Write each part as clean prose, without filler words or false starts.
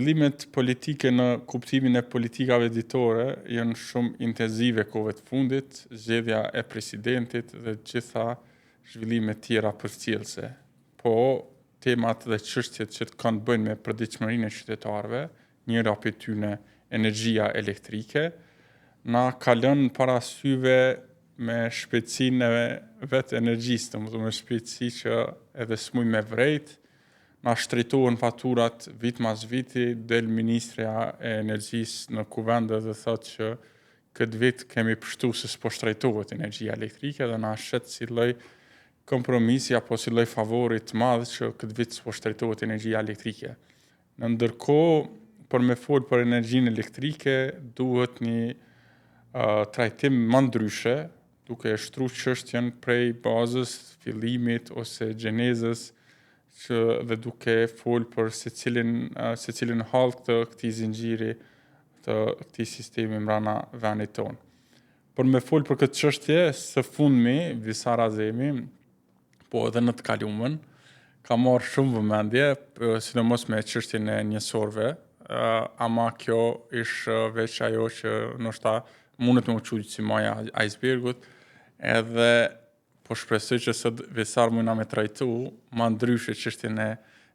Zhvillimet politike në kuptimin e politikave ditore janë shumë intensive kohëve të fundit, zgjedhja e presidentit dhe gjitha zhvillimet tjera përcjellëse. Po, temat dhe çështjet që kanë të bëjnë me përditshmërinë e qytetarëve, njëra prej tyne energjia elektrike, na ka lënë para syve me shpejtësinë e vetë energjisë, domethënë me shpejtësi që edhe s'muj me vrejt, na shtrejtohen faturat vit mas viti, del ministrja e energjisë në kuvend dhe thotë që këtë vit kemi pështu se s'po shtrejtohet energjia elektrike dhe na shet si lloj kompromisi apo si lloj favori të madh që këtë vit s'po shtrejtohet energjia elektrike. Në ndërkohë, për me fol për energjinë elektrike, duhet një uh, trajtim më ndryshe, duke e shtru çështjen prej bazës, fillimit ose gjenezës që dhe duke fol për secilin uh, secilin hallkë të këtij zinxhiri të këtij sistemi mbrana vendit tonë. Për me fol për këtë çështje, së fundmi Visar Azemi, po edhe në të kalumen, ka marrë shumë vëmendje, sidomos me çështjen e njësorëve, ama kjo ish veç ajo që ndoshta mundet me u qujtë si maja icebergut, edhe Po shpresoj që sot Visar mujna me trajtu ma ndryshe çështjen e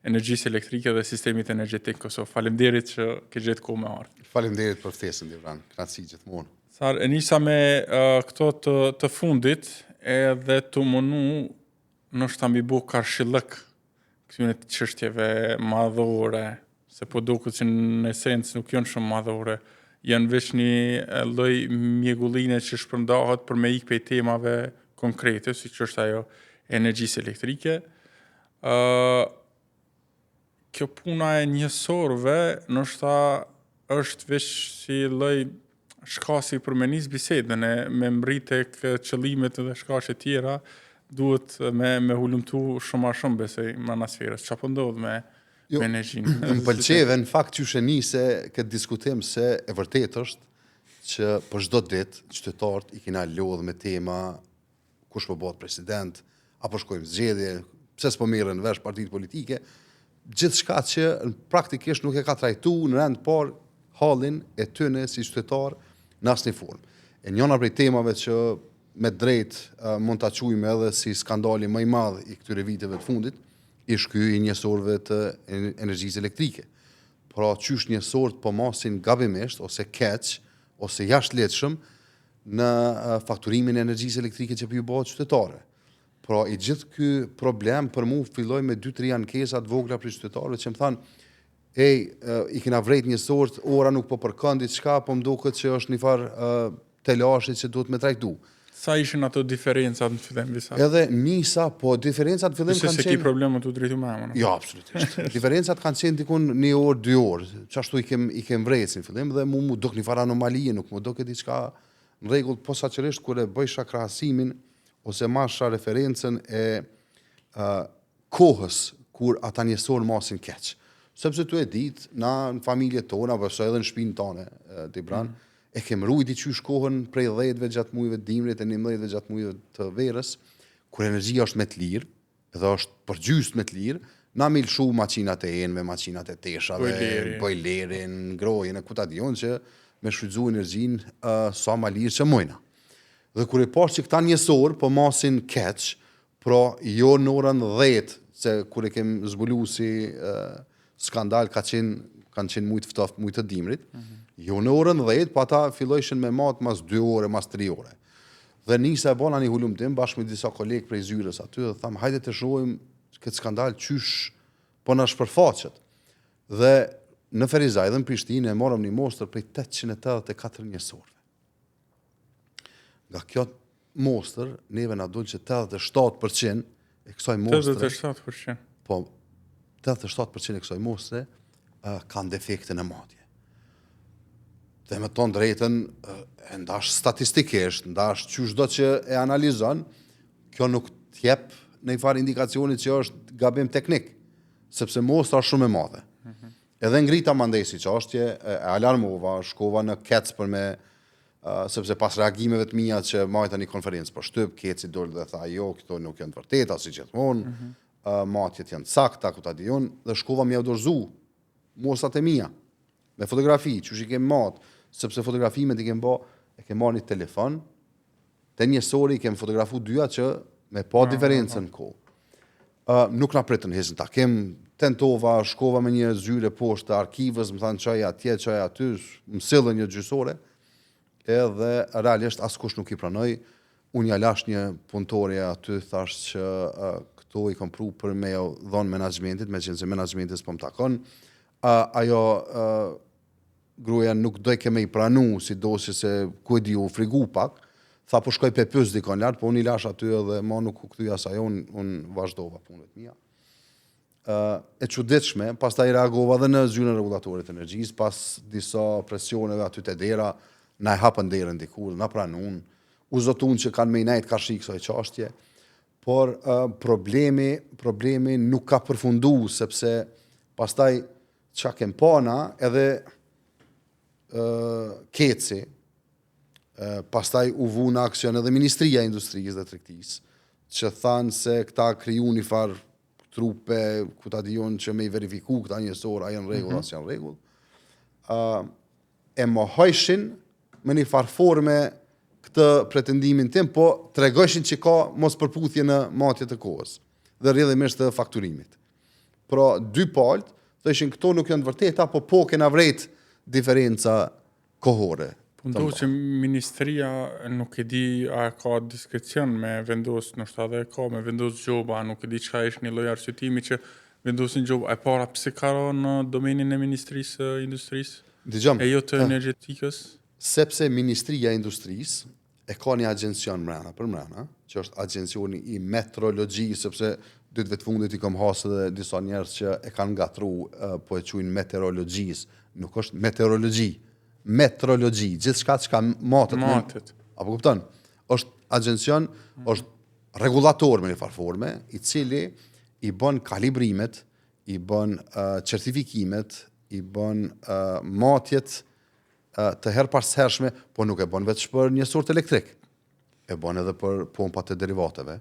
energjisë elektrike dhe sistemit energjetik në Kosovë. Faleminderit që ke gjetë kohë me ardhë. Faleminderit për ftesën, Dibran. Kënaqësi gjithmonë. Visar, e nisa me uh, këto të, të fundit edhe tu munu ndoshta m'i bo karshillëk këtyre çështjeve madhore, se po duket që në esencë nuk janë shumë madhore, janë veç një lloj mjegulline që shpërndahet për me ikë prej temave konkrete, siç është ajo e energjisë elektrike. Uh, kjo puna e njësorëve ndoshta është veç si lloj shkasi për me nis bisedën e me mrri tek qëllimet dhe shkaqet tjera, duhet me, me hulumtu shumë ma shumë besoj mrena sferës. Çka po ndodh me, jo, me energjinë? Më pëlqeve në fakt qysh e nise këtë diskutim se e vërtet është që për çdo ditë qytetarët i kena lodhë me tema kush po bëhet president, apo shkojmë zgjedhje, pse s'po merren vesh partitë politike, gjithçka që praktikisht nuk e ka trajtu në rend parë hallin e tyne si qytetar në asnjë formë. E njëna prej temave që me drejt mund ta quajmë edhe si skandali më i madh i këtyre viteve të fundit, ish ky i njësorëve të energjisë elektrike. Pra qysh njësorët po masin gabimisht ose keq ose jashtëligjshëm në fakturimin e energjisë elektrike që po ju bëhet qytetarëve. Pra i gjithë ky problem për mu filloi me 2-3 ankesa të vogla prej qytetarëve që më thanë ej, i kena vrejt njësorët, ora nuk po përkon diçka, po më duket që është një farë telashi që duhet me trajtu. Sa ishin ato diferencat në fillim Visar? Edhe nisa, po diferencat në fillim kanë qenë... Se ki probleme të drejtu me emën. Jo, absolutisht. diferencat kanë qenë dikun një orë, dy orë. Qashtu i kem, i kem vrejt në fillim dhe mu m'u duk një farë anomalie, nuk m'u duk diçka në rregull, posaçërisht kur e bëjsha krahasimin ose marrsha referencën e uh, kohës kur ata njësorë masin keq. Sepse tu e ditë, na në familje tona, apo edhe në shpinë tane, Dibran, mm. e kem rujt diqysh kohën prej 10-ve gjatë mujve të dimrit e 11-ve gjatë mujve të verës, kur energjia është me të lirë, edhe është përgjysë me të lirë, na me lëshu maqinat e enëve, maqinat e teshave, bojlerin, ngrohjen, e ku ta di unë që me shfrytëzu energjinë uh, sa ma lirë që mujna. Dhe kur e pashë që këta njësorë po masin keq, Pra, jo në orën 10, se kur e kem zbulu si skandal ka qenë, kanë qenë mujt ftoft, mujt të dimrit, mm -hmm. jo në orën 10, po ata fillojshin me mat mas 2 ore, mas 3 ore. Dhe nisa e bona një hulumtim bashkë me disa kolegë prej zyrës aty dhe thamë hajde të shohim këtë skandal qysh po na shpërfaqet. Dhe në Ferizaj dhe në Prishtinë e morëm një mostër prej 884 njësorëve. Nga kjo mostër, neve na dul që 87% e kësaj mostre... 87%? Po, 87% e kësaj mostre uh, kanë defekte në matje. Dhe me thonë drejtën, e ndash statistikisht, ndash qyshdo që e analizon, kjo nuk t'jep një farë indikacioni që është gabim teknik, sepse mostra është shumë e madhe. Mm -hmm. Edhe ngrita mandej si çashtje, e alarmova, shkova në KEDS për me sepse pas reagimeve të mia që majta një konferencë për shtyp, KEDS-i dol dhe tha jo, këto nuk janë të vërteta si gjithmonë, mm -hmm. uh, matjet janë të sakta, ku ta di unë, dhe shkova me jau dorëzu mostrat e mia. Me fotografi, qysh i kem mat, sepse fotografimet i kem bo, e kem marrë një telefon, te njësori i kem fotografu dyja që me pa diferencën në kohë. Uh, nuk na pritën hiç në takim, tentova, shkova me një zyre poshtë të arkivës, më thanë çoj atje, çoj aty, më sillën një gjysore, edhe realisht askush nuk i pranoi. Unë ja lash një punëtore aty, thash që uh, këto i kam pru për me jau dhonë menaxhmentit, me qenë se menaxhmentit s'po më takon. Uh, ajo uh, gruaja nuk dojke me i pranu si dosje se ku e di u frigu pak, tha po shkoj pe pys dikon lart, po unë i lash aty edhe ma nuk u kthy as ajo, unë un vazhdova punët mia. Uh, e çuditshme, pastaj reagova edhe në zyrën e rregullatorit të energjisë, pas disa presioneve aty te dera, na e hapën derën dikur, na pranun, u zotun që kanë me i nejt karshi kësaj çashtje, por uh, problemi, problemi nuk ka përfundu, sepse pastaj Çka kem pa na edhe ë KEDS-i, pastaj u vu në aksion edhe Ministria e Industrisë dhe Tregtisë, që thanë se këta kriju një farë trupe, ku ta di unë që me i verifiku këta njësorë, a janë rregull, mm -hmm. a s'janë rregull. Uh, e mohojshin me një farë forme këtë pretendimin tim, po tregojshin që ka mospërputhje në matje të kohës dhe rrjedhimisht të fakturimit. Pra, dy palët, thojshin këto nuk janë të vërteta, po po kena vrejt diferenca kohore. Po ndodh që ministria nuk e di a ka diskrecion me vendos, ndoshta edhe ka me vendos gjoba, nuk e di çka është një lloj arsyetimi që vendosin gjoba. E para pse ka ra në domenin e Ministrisë së Industrisë? Dëgjom. E jo të energjetikës? Sepse Ministria e Industrisë e ka një agjencion mrena për mrena, që është agjencioni i metrologjisë, sepse ditëve të fundit i kam hasë edhe disa njerëz që e kanë ngatru, po e quajnë meteorologjisë, nuk është meteorologji, metrologji, gjithçka çka matet. Matet. A po kupton? Është agjencion, është rregullator me një farë forme, i cili i bën kalibrimet, i bën uh, certifikimet, i bën uh, matjet të herëpashershme, po nuk e bën veç për njësorët elektrik. E bën edhe për pompat e derivateve.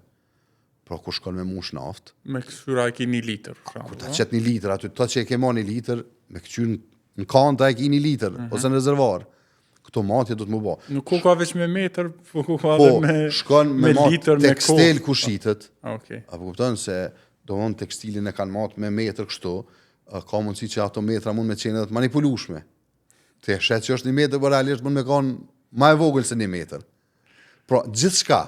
Pra kur shkon me mush naftë. Me këqyr a e ki një litër. Kur ta qet një litër, aty ta që e ke ma një litër, me këqyr në kanta e ki një litër, mm -hmm. ose në rezervar. Këto matje do të më bo. Nuk ku ka veç me metër, po ku ka po, edhe me, shkon me, me litër, me tekstil ku shitet. Okay. A po kupton se do të tekstilin e kanë mat me metër kështu, ka mundësi që ato metra mund me qenë edhe të manipulueshme. Ti e sheh që është një metër, por realisht mund me kanë ma e vogël se një metër. Pra, gjithçka,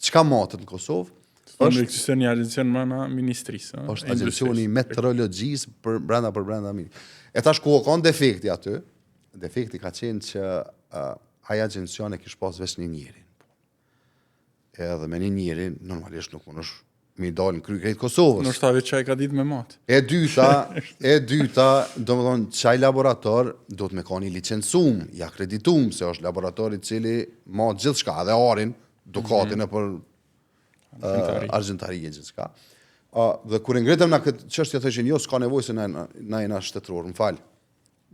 çka matet në Kosovë, është ekziston një agjencion mrena ministrisë, ëh. Është agjencioni i metrologjisë për brenda për brenda mi. E tash ku u kanë defekti aty? Defekti ka qenë që uh, ai agjencion e kish pas veç një njeri. Edhe me një njeri, normalisht nuk mundesh me i dalë në kry krejt Kosovës. Ndoshta veç qaj ka ditë me mat. E dyta, e dyta, domethonë, qaj laborator do të me kanë i licencum, i akreditum, se është laborator i cili mat gjithçka, edhe arin, dukatin mm -hmm. e për uh, argjentari e gjithçka. Uh, dhe kur e ngritëm na këtë çështje thoshin jo, s'ka nevojë se na na jena shtetëror, më fal.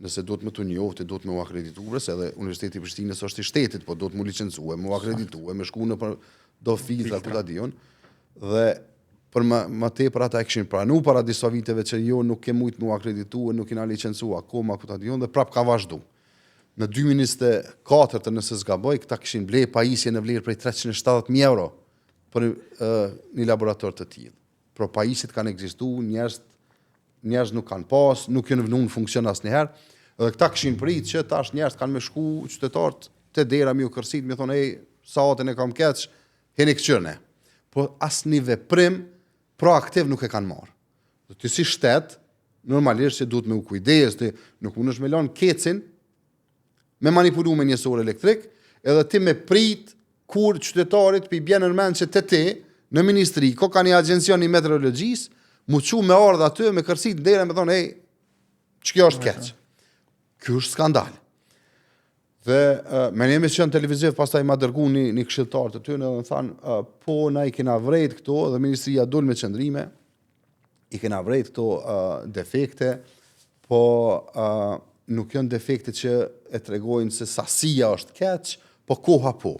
Nëse duhet me t'u njoftë, duhet me u akreditu, se edhe Universiteti i Prishtinës është i shtetit, po duhet mu licencue, mu akreditue, me shku nëpër do filtra, ku ta di unë. Dhe për më, më tepër ata e kishin pranu para disa viteve që jo nuk ke mujtë mu akreditu, nuk jena licencu akoma, ku ta di unë, dhe prap ka vazhdu. Në 2024 të nëse s'gaboj, këta kishin ble pajisje në vlerë prej 370.000 euro për uh, një laborator të tillë. Pra pajisjet kanë ekzistu, njerëz njerëz nuk kanë pas, nuk janë vënë në funksion asnjëherë. Dhe këta kishin prit që tash njerëz kanë me shku qytetarët te dera me ju kërsit, me thonë ej, sahatin e kam keq, hini këqyrne. Po asnjë veprim proaktiv nuk e kanë marrë. Dhe ti si shtet, normalisht që duhet me u kujdes, ti nuk mundesh me lanë KEDS-in me manipulu me njësor elektrik, edhe ti me prit kur qytetarit p'i bjen në mend që te ti, në ministri, ko ka një agjencion i meteorologjisë, mu çu me ardhë aty, me kërsit në derë, me thonë, ej, që kjo është keq. Kjo është skandal. Dhe uh, me një emision televiziv, pastaj ma dërgu një, një këshilltar të tyne, dhe më thanë, uh, po na i kena vrejt këto, dhe ministria dul me qëndrime, i kena vrejt këto uh, defekte, po uh, nuk janë defekte që e tregojnë se sasia është keq, po koha po.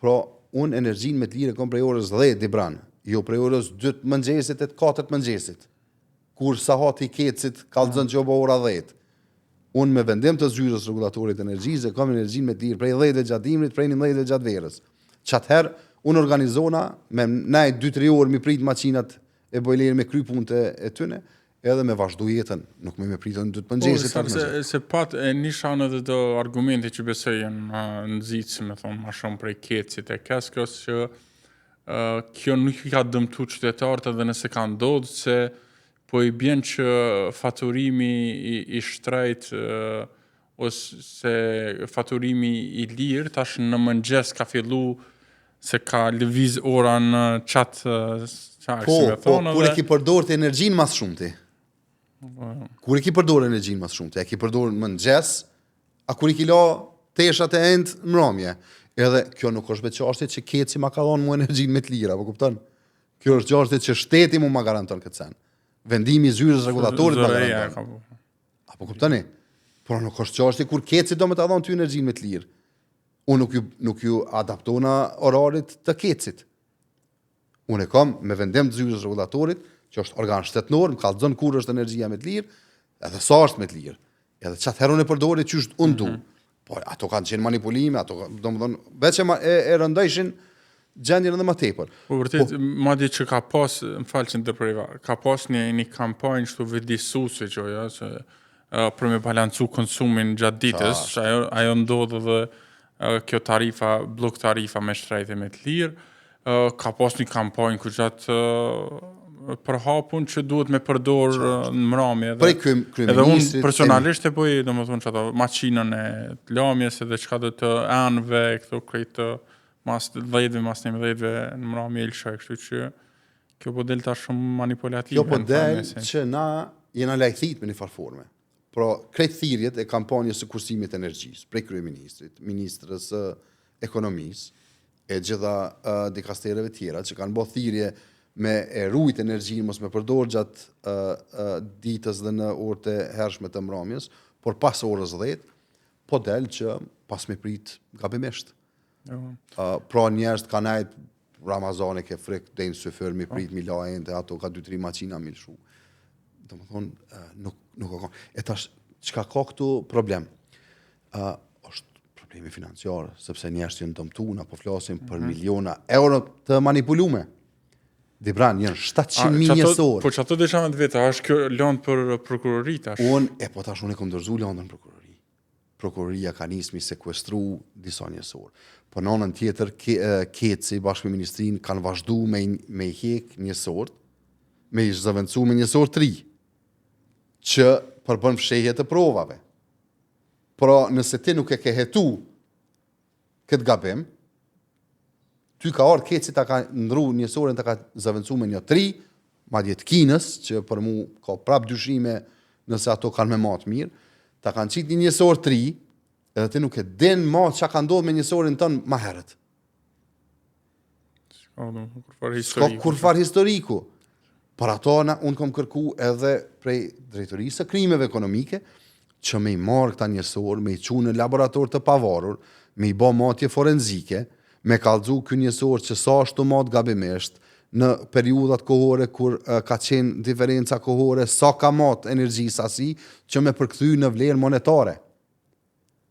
Pra, unë energjinë me të lirë e kom prej orës 10 dibran, jo prej orës 2 të mëngjesit e të 4 të mëngjesit. Kur sahati i KEDS-it kallzon që o bo ora 10. Unë me vendim të zyrës rregullatorit të energjisë e kam energjinë me të lirë prej 10 gjatë dimrit, prej 11 gjatë verës. Qatëherë, unë organizona me nejt 2-3 orë mi prit maqinat e bojlerit me kry punët e, e tyne, edhe me vazhdu jetën, nuk me me pritën dy të Po, mëngjesit. sa, të se, mëngjesit. se pat e nisha edhe do argumente që besoj janë uh, nxitë, me thonë, ma shumë prej KEDS-it e Keskos, që uh, kjo nuk i ka dëmtu qytetarët edhe nëse ka ndodhë, se po i bjen që faturimi i, i shtrejt uh, ose faturimi i lirë tash në mëngjes ka fillu se ka lëviz ora në qatë qarë, Po, si me po, thonë, kur e edhe- ki përdor të energjinë mas shumti? Kur e ki përdor energjinë mas shumti? E ki përdor në mëngjes, a kur i ki la teshat e entë në mramje? Edhe kjo nuk është vetë çështje që KEDS-i ma ka dhënë mu energjinë me të lira, po kupton? Kjo është çështje që shteti mu ma garanton këtë sen. Vendimi i zyrës rregullatorit ma ZRRE-ja garanton. ka po. A po kuptoni? Por nuk është çështje kur KEDS-i do me ta dhënë ty energjinë me të lirë. Unë nuk ju nuk ju adaptona orarit të KEDS-it. Unë e kam me vendim të zyrës rregullatorit, që është organ shtetëror, më kallzon kur është energjia me të lirë, edhe sa është me të lirë. Edhe çat herë unë e përdori qysh unë du. Po ato kanë qenë manipulime, ato domethënë veç e, ma- e, e rëndojshin gjendjen edhe më tepër. Po vërtet, madje që ka pas, më falë që ndërpreva, ka pas një, një kampanjë kështu vetëdijsuese që ja, se uh, për me balancu konsumin gjatë ditës, që ajo, ajo ndodh edhe uh, kjo tarifa, blok tarifa me shtrejtë e me të lirë, uh, ka pas një kampanjë ku gjatë uh, përhapun që duhet me përdor uh, në mramje edhe Prej kryem- Edhe unë kryeministrit, personalisht e bëj, domethënë që ato maqinën e të lamjes edhe çka do të anëve, këto krejt të mas 10-ve, mas 11-ve në mramje i lëshoj, kështu që kjo po del tash shumë manipulative. Kjo po në del farë mesi. që na jena lajthit me një farë forme. Pra, krejt thirrjet e kampanjës së kursimit të energjisë, prej kryeministrit, ministrës së ekonomisë, e gjitha uh, dikastereve tjera që kanë bërë thirrje me e rujt energjinë, mos me përdor gjatë uh, uh, ditës dhe në orët e hershme të mramjes, por pas orës 10, po del që pas me prit gabimisht. Jo. Uh, pra njerëz kanë nejt Ramazani ke frikë deri në syfyr mi prit mi la ente ato ka dy tri maqina mi lëshu. Do më thonë, uh, nuk, nuk ka kon. E tash, çka ka këtu problem? Uh, është problemi financiar, sepse njerëz janë dëmtu, na po flasim për miliona euro të manipulume. Dibran, janë 700.000 A, qato- njësor. Po që ato desha me të veta, a është kjo lëndë për prokurori tash? Unë, e po tash unë e kom dorëzu lëndën në prokurori. Prokuroria ka nisë mi sekuestru disa njësor. Po në anën tjetër, ke, e, KEDS-i bashkë me ministrinë kanë vazhdu me, i- me i hek njësor, me i zëvendësu me njësor të ri, që përbën fshehje të provave. Pra, nëse ti nuk e ke hetu këtë gabim, ty ka ardhë KEDS-i ta ka ndru njësorin, ta ka zëvendësu me një tri, madje të Kinës, që për mu ka prap dyshime nëse ato kanë me matë mirë, ta kanë qitë një njësor tri, edhe ti nuk e din ma çka ka ndodhur me njësorin tënd ma herët. S'ka, do, kurrfarë S'ka historiku. kurrfar historiku. Për ato na, unë kom kërku edhe prej drejtorisë së krimeve ekonomike që me i marrë këta njësor, me i qu në laborator të pavarur, me i bo matje forenzike, me kallzu ky njësor që sa është të mat gabimisht, në periudhat kohore kur eh, ka qenë diferenca kohore, sa ka mat energji sasi, që me përkthy në vlerë monetare.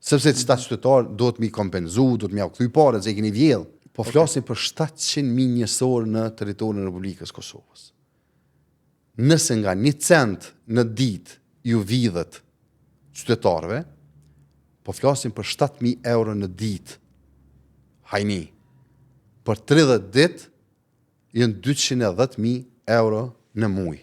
Sepse qëta qytetar duhet mi kompenzu, duhet mi jau kthy pare, se i keni vjedh. Po flasim për 700.000 njësor në territorin e Republikës Kosovës. Nëse nga një cent në ditë ju vidhet qytetarëve, po flasim për 7.000 euro në ditë. Hajni. Për 30 ditë janë 210.000 euro në muj.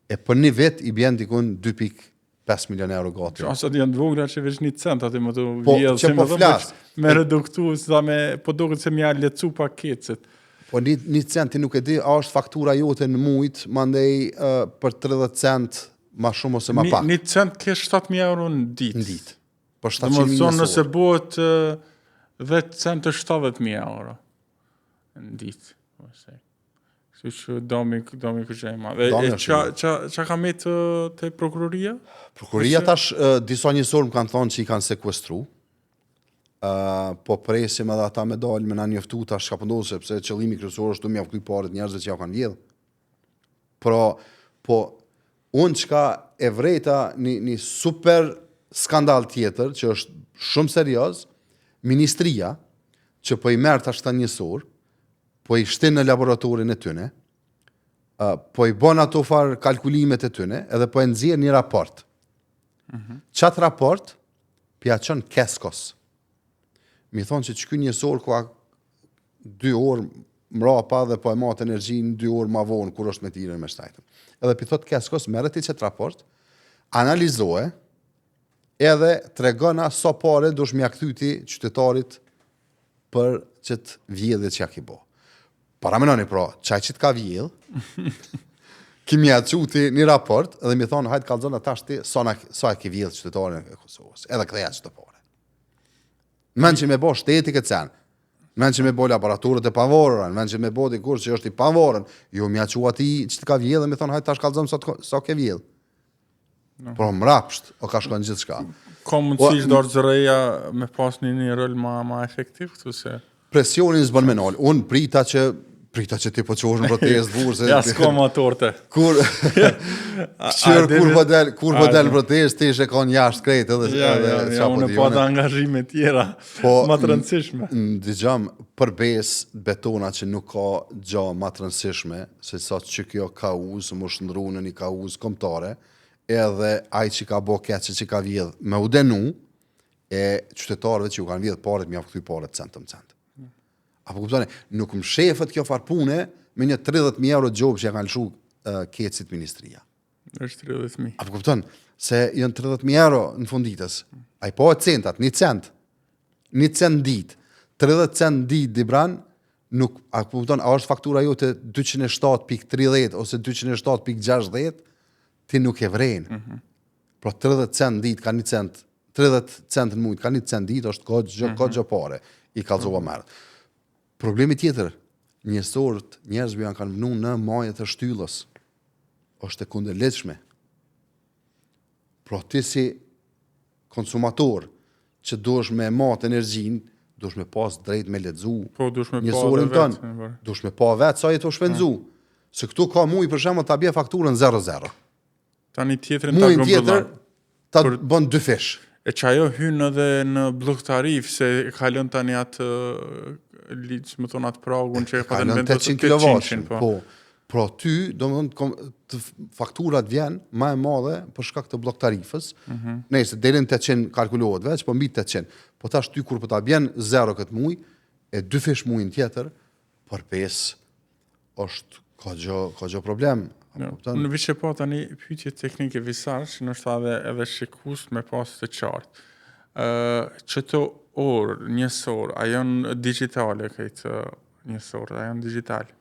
E për një vit i bjen dikun 2.5 milion euro gati. Asa janë të vogla që veç një cent aty më të Po, vjedh, që si po më thënë, flas. veç Me reduktu, sa me, po duket se m'ja lecu pak KEDS-et. Po një, një cent ti nuk e di, a është faktura jote në mujt, mandej uh, për 30 cent ma shumë ose ma Një, pak një cent ke 7000 euro në ditë. në ditë. Për Do më 700.000 thonë nëse njësor. bëhet eh, 10 cent është 70.000 euro në ditë. Ose. Kështu që dami, dami kështë e madh. E, Dami e është qa, i madh. qa, qa ka met eh, te prokuroria? Prokuroria tash uh, disa njësor më kanë thonë që i kanë sekuestru. Uh, po presim edhe ata me dalë me na njoftu tash çka po ndodh sepse qëllimi kryesor është të më jau kthy paret njerëzve që ja kanë vjedh. Pra, po unë çka e vrejta një, një super Skandal tjetër që është shumë serioz, ministria që po i merr tash këta njësor, po i shtin në laboratorin e tyne, uh, po i bon ato far kalkulimet e tyne, edhe po e nxjerr një raport. Mm -hmm. Qat raport, p'ja çon Keskos. Mi thonë që qeky njësor ka dy orë mrapa dhe po e matë energjinë dy orë ma vonë kur është me tirën me shtajtën. Edhe p'i thot Keskos, merre ti qëtë raport, analizoe, edhe tregona sa pare dush m'ja kthy ti qytetarit për qëtë vjedhje që ja ki bo. Paramenoni pra, qaj që të ka vjedh, ki m'ja çu ti një raport dhe mi thonë, hajtë kallzona tash ti sa, na, sa e ki vjedh qytetarin e Kosovës, edhe ktheja qëto pare. Në vend që me bo shteti këtë sen, në vend që me bo laboratorët e pavarura, në vend që me bo dikush që është i pavarun, jo m'ja çu atij që të ka vjedh dhe mi thonë, hajtë tash kallzom sa, sa ke vjedh. No. Por mrapsht, o ka shkon gjithçka. Ka mundësi që ORZR-ja me pas një një rol ma, ma efektiv këtu se... Presionin s'bën me nal. Unë prita që prita që ti po çohesh në protestë burrë se Ja s'ka ma torte. Kur Qyr kur po del, kur po del në protestë ti ishe kon jashtë krejt edhe ja, edhe ja, ja, po unë po ata angazhime tjera po, më të rëndësishme. Dëgjom për besë betona që nuk ka gjë më të rëndësishme se sa që kjo kauzë m'u shndrru në një kauzë kombëtare, edhe ai që ka bo keq që ka vjedh me u denu, e qytetarëve që ju kanë vjedh paret, me jau kthy paret cent më cent. A po kuptoni? Nuk mshefet kjo far pune me një 30.000 euro gjobë që ja kanë lëshu uh, KEDS-it ministria. Është 30.000. A po kupton? Se janë 30.000 euro në fund ditës. Ai po e centat, një cent. Një cent ditë. 30 cent ditë Dibran, nuk, a po kupton, a është faktura jote 207.30 ose 207.60, ti nuk e vren. Mm -hmm. Pra 30 cent ditë ka një cent, 30 cent në mujt ka një cent ditë, është goxha, mm -hmm. goxha pare, i kallzova mm -hmm. Problemi tjetër, njësorët njerëzve janë kanë vnu në maje të shtyllës. është e kundërligjshme. Pra ti si konsumator që duhesh me mat energjinë, duhesh me pas drejt me lexu. Po duhesh me pa vetë, po. duhesh me pa vetë sa je tu shpenzu. Mm. Se këtu ka muj për shembull ta bje fakturën 00. Tani tjetrin ta Mujin tjetër ta Për... bën dy fish. E që ajo hyn edhe në bllok tarif, se e kalon tani atë ligj, më thonë atë pragun që e patën vendosur 800 kW. Po. po. Pra ty, domethënë, të fakturat vjen ma e madhe për shkak të bllok tarifës. Mm -hmm. Nëse deri në 800 kalkulohet veç, po mbi 800. Po tash ty kur po ta bjen zero këtë muj, e dy fish mujin tjetër, për pesë është ka gjë, ka gjë problem. No, në veç e po tani pyetje teknike Visar, që ndoshta edhe edhe shikues me pas të qartë. Ë uh, qëto orë njësor, a janë digjitale këtë njësor, a janë digjitale?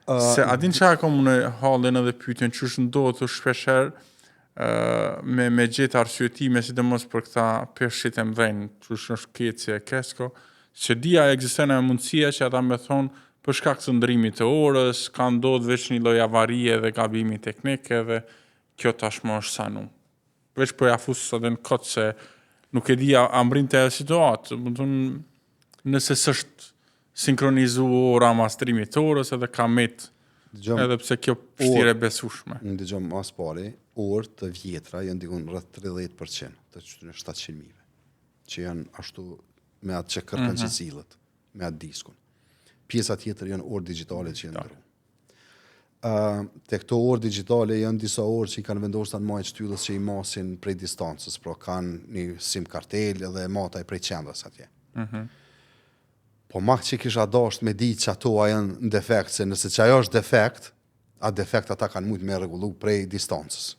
Uh, Se a din çka kam unë hallin edhe pyetjen qysh ndodh të shpeshherë uh, me me gjetë arsyetime sidomos për këta peshqit e mëdhenj, qysh është KEDS-i e Kesko, S'e di a ekziston ajo mundësia që ata me thonë për shkak të ndrimit të orës, ka ndodhë veç një lloj avarie dhe gabimi teknik edhe kjo tashmë është sanu. Veç po ja fus edhe në kot se nuk e di a, a mbrin te ajo situatë, do të thonë nëse s'është sinkronizu ora mas ndrimit të orës edhe ka met Dëgjom, edhe pse kjo vështirë e besueshme. Dëgjom, mas pari, orë të vjetra janë dikun rreth 30% të qëtyre 700 mijëve. që janë ashtu me atë që kërkën mm -hmm. që sillet, me atë diskun. Pjesa tjetër janë orë digjitale që janë ndru. Uh, te këto orë digjitale janë disa orë që i kanë vendosur në majë shtyllës që i masin prej distancës, pra kanë një sim kartel edhe mataj prej qendrës atje. Mm -hmm. Po mak që kisha dasht me di që ato a janë në defekt, se nëse që ajo është defekt, a defekt ata kanë mujtë me rregullu prej distancës.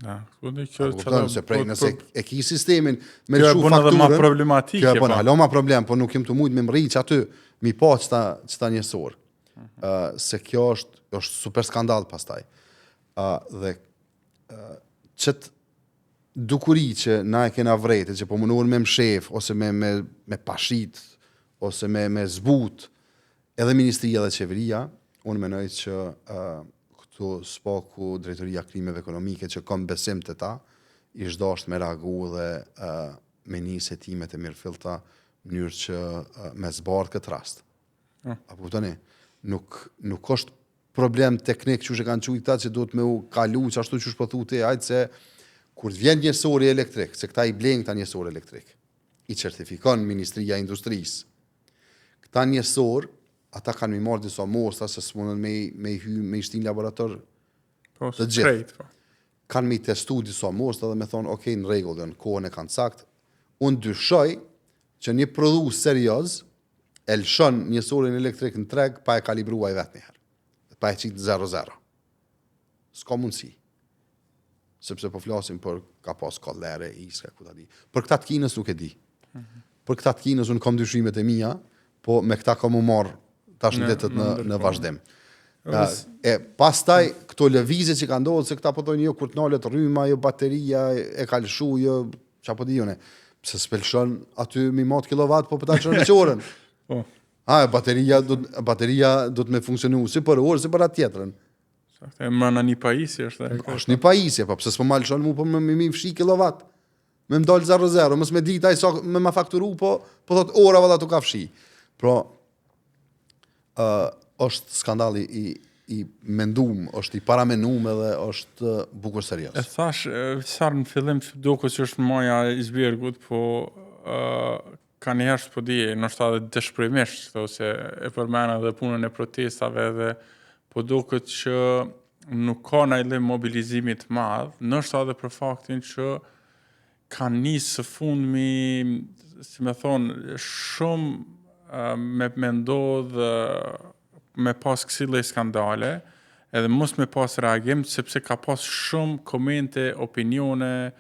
Ja, ku dhe kjo që se prej nëse e ki sistemin me lëshu fakturën. Kjo e bën edhe ma problematike. Kjo e bën po. hala ma problem, po nuk jem të mujt me mrri që aty mi pa qëta qëta njësor. Uh -huh. uh, se kjo është është super skandal pastaj. Uh, dhe uh, qët dukuri që na e kena vrejtë, që po mundohen me mshef ose me me me pashit ose me me zbut Edhe ministria dhe qeveria, unë menoj që uh, këtu s'paku drejtoria krimeve ekonomike që kam besim te ta, ish dasht me reagu dhe uh, me nis hetimet e mirëfillta në mënyrë që uh, me zbardh këtë rast. Mm. A po kuptoni? Nuk, nuk është problem teknik që e kanë quajt këta që duhet me u kalu që ashtu qysh po thu ti, hajtë se Kur të vjen njësori elektrik, se këta i blenë këta njësor elektrik, i certifikon Ministria e Industrisë. Këta njësor, ata kanë mi marrë disa mostra se s'mundën me, me i hy, me i shti në laborator po, të gjithë. Krejt, po. Kanë me i testu disa mostra dhe me thonë, ok, në rregull, janë, kohën e kanë sakt. Unë dyshoj që një prodhues serioz e lëshon njësorin elektrik në treg pa e kalibru ai vetë njëherë. Pa e qitë 0-0. S'ka mundësi. Sepse po flasim për ka pas kollere, iska, ku ta di. Për këta të Kinës nuk e di. Mm -hmm. Për këta të Kinës unë kam dyshimet e mia, po me këta kam u marr tash në ditët në, në vazhdim. E pastaj këto lëvizje që kanë ndodhur se këta po thonë jo kur të nalet rryma, jo bateria e ka lëshu, jo çka po di unë. Pse s'pe lëshon aty mi mat kilovat, po po ta lëshon në orën. Po. A, bateria do bateria do të me funksionu si për orë, si për atë tjetrën. Saktë, e mrena një pajisje është e. Është një pajisje, po pse s'po ma lëshon mu po me më fshi kilovat. Me më dal 0-0, mos me ditë ai sa me ma fakturu, po po thot ora valla tu ka fshi. Pra ë uh, është skandali i i mendum, është i paramenum edhe është bukur serioz. E thash, Visar në fillim që duket që është maja e icebergut, po uh, ka njëherë s'po di, ndoshta edhe dëshpërimisht, këto se e përmena edhe punën e protestave edhe po duket që nuk ka naj lloj mobilizimi të madh, ndoshta edhe për faktin që ka nisë së fundmi, si me thonë, shumë me, me ndodhë me pas kësi lloj skandale, edhe mos me pas reagim, sepse ka pas shumë komente, opinione,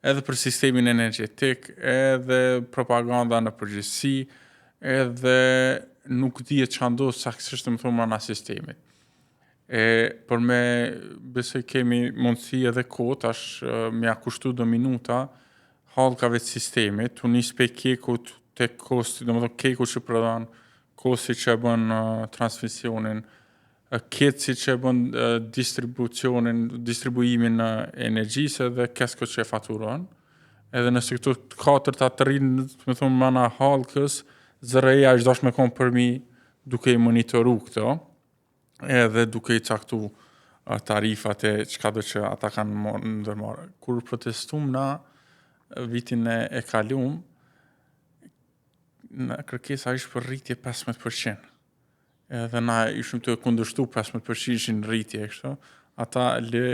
edhe për sistemin energjetik, edhe propaganda në përgjithësi, edhe nuk dihet çka ndodh saktësisht me thonë mrena sistemit. E për me besoj kemi mundësi edhe kohë tash me ja kushtu do minuta hallkave të sistemit, tu nis pej KEK-ut te KOSTT-i, domethonë KEK-u që prodhon, KOSTT-i që e bën uh, transmisionin, KEDS-i që e bën distribucionin, distribuimin e energjisë edhe KESCO që e faturon. Edhe nëse këto të katërta të rrinë, me thonë, mrena hallkës, ZRRE-ja është dasht me konë përmi duke i monitoru këto, edhe duke i caktu tarifat e çka do që ata kanë ndërmarrë. Kur protestum na vitin e, e kalum, në kërkesa ishte për rritje 15%. Edhe na ishim të kundërshtu 15% rritje e kështu, ata le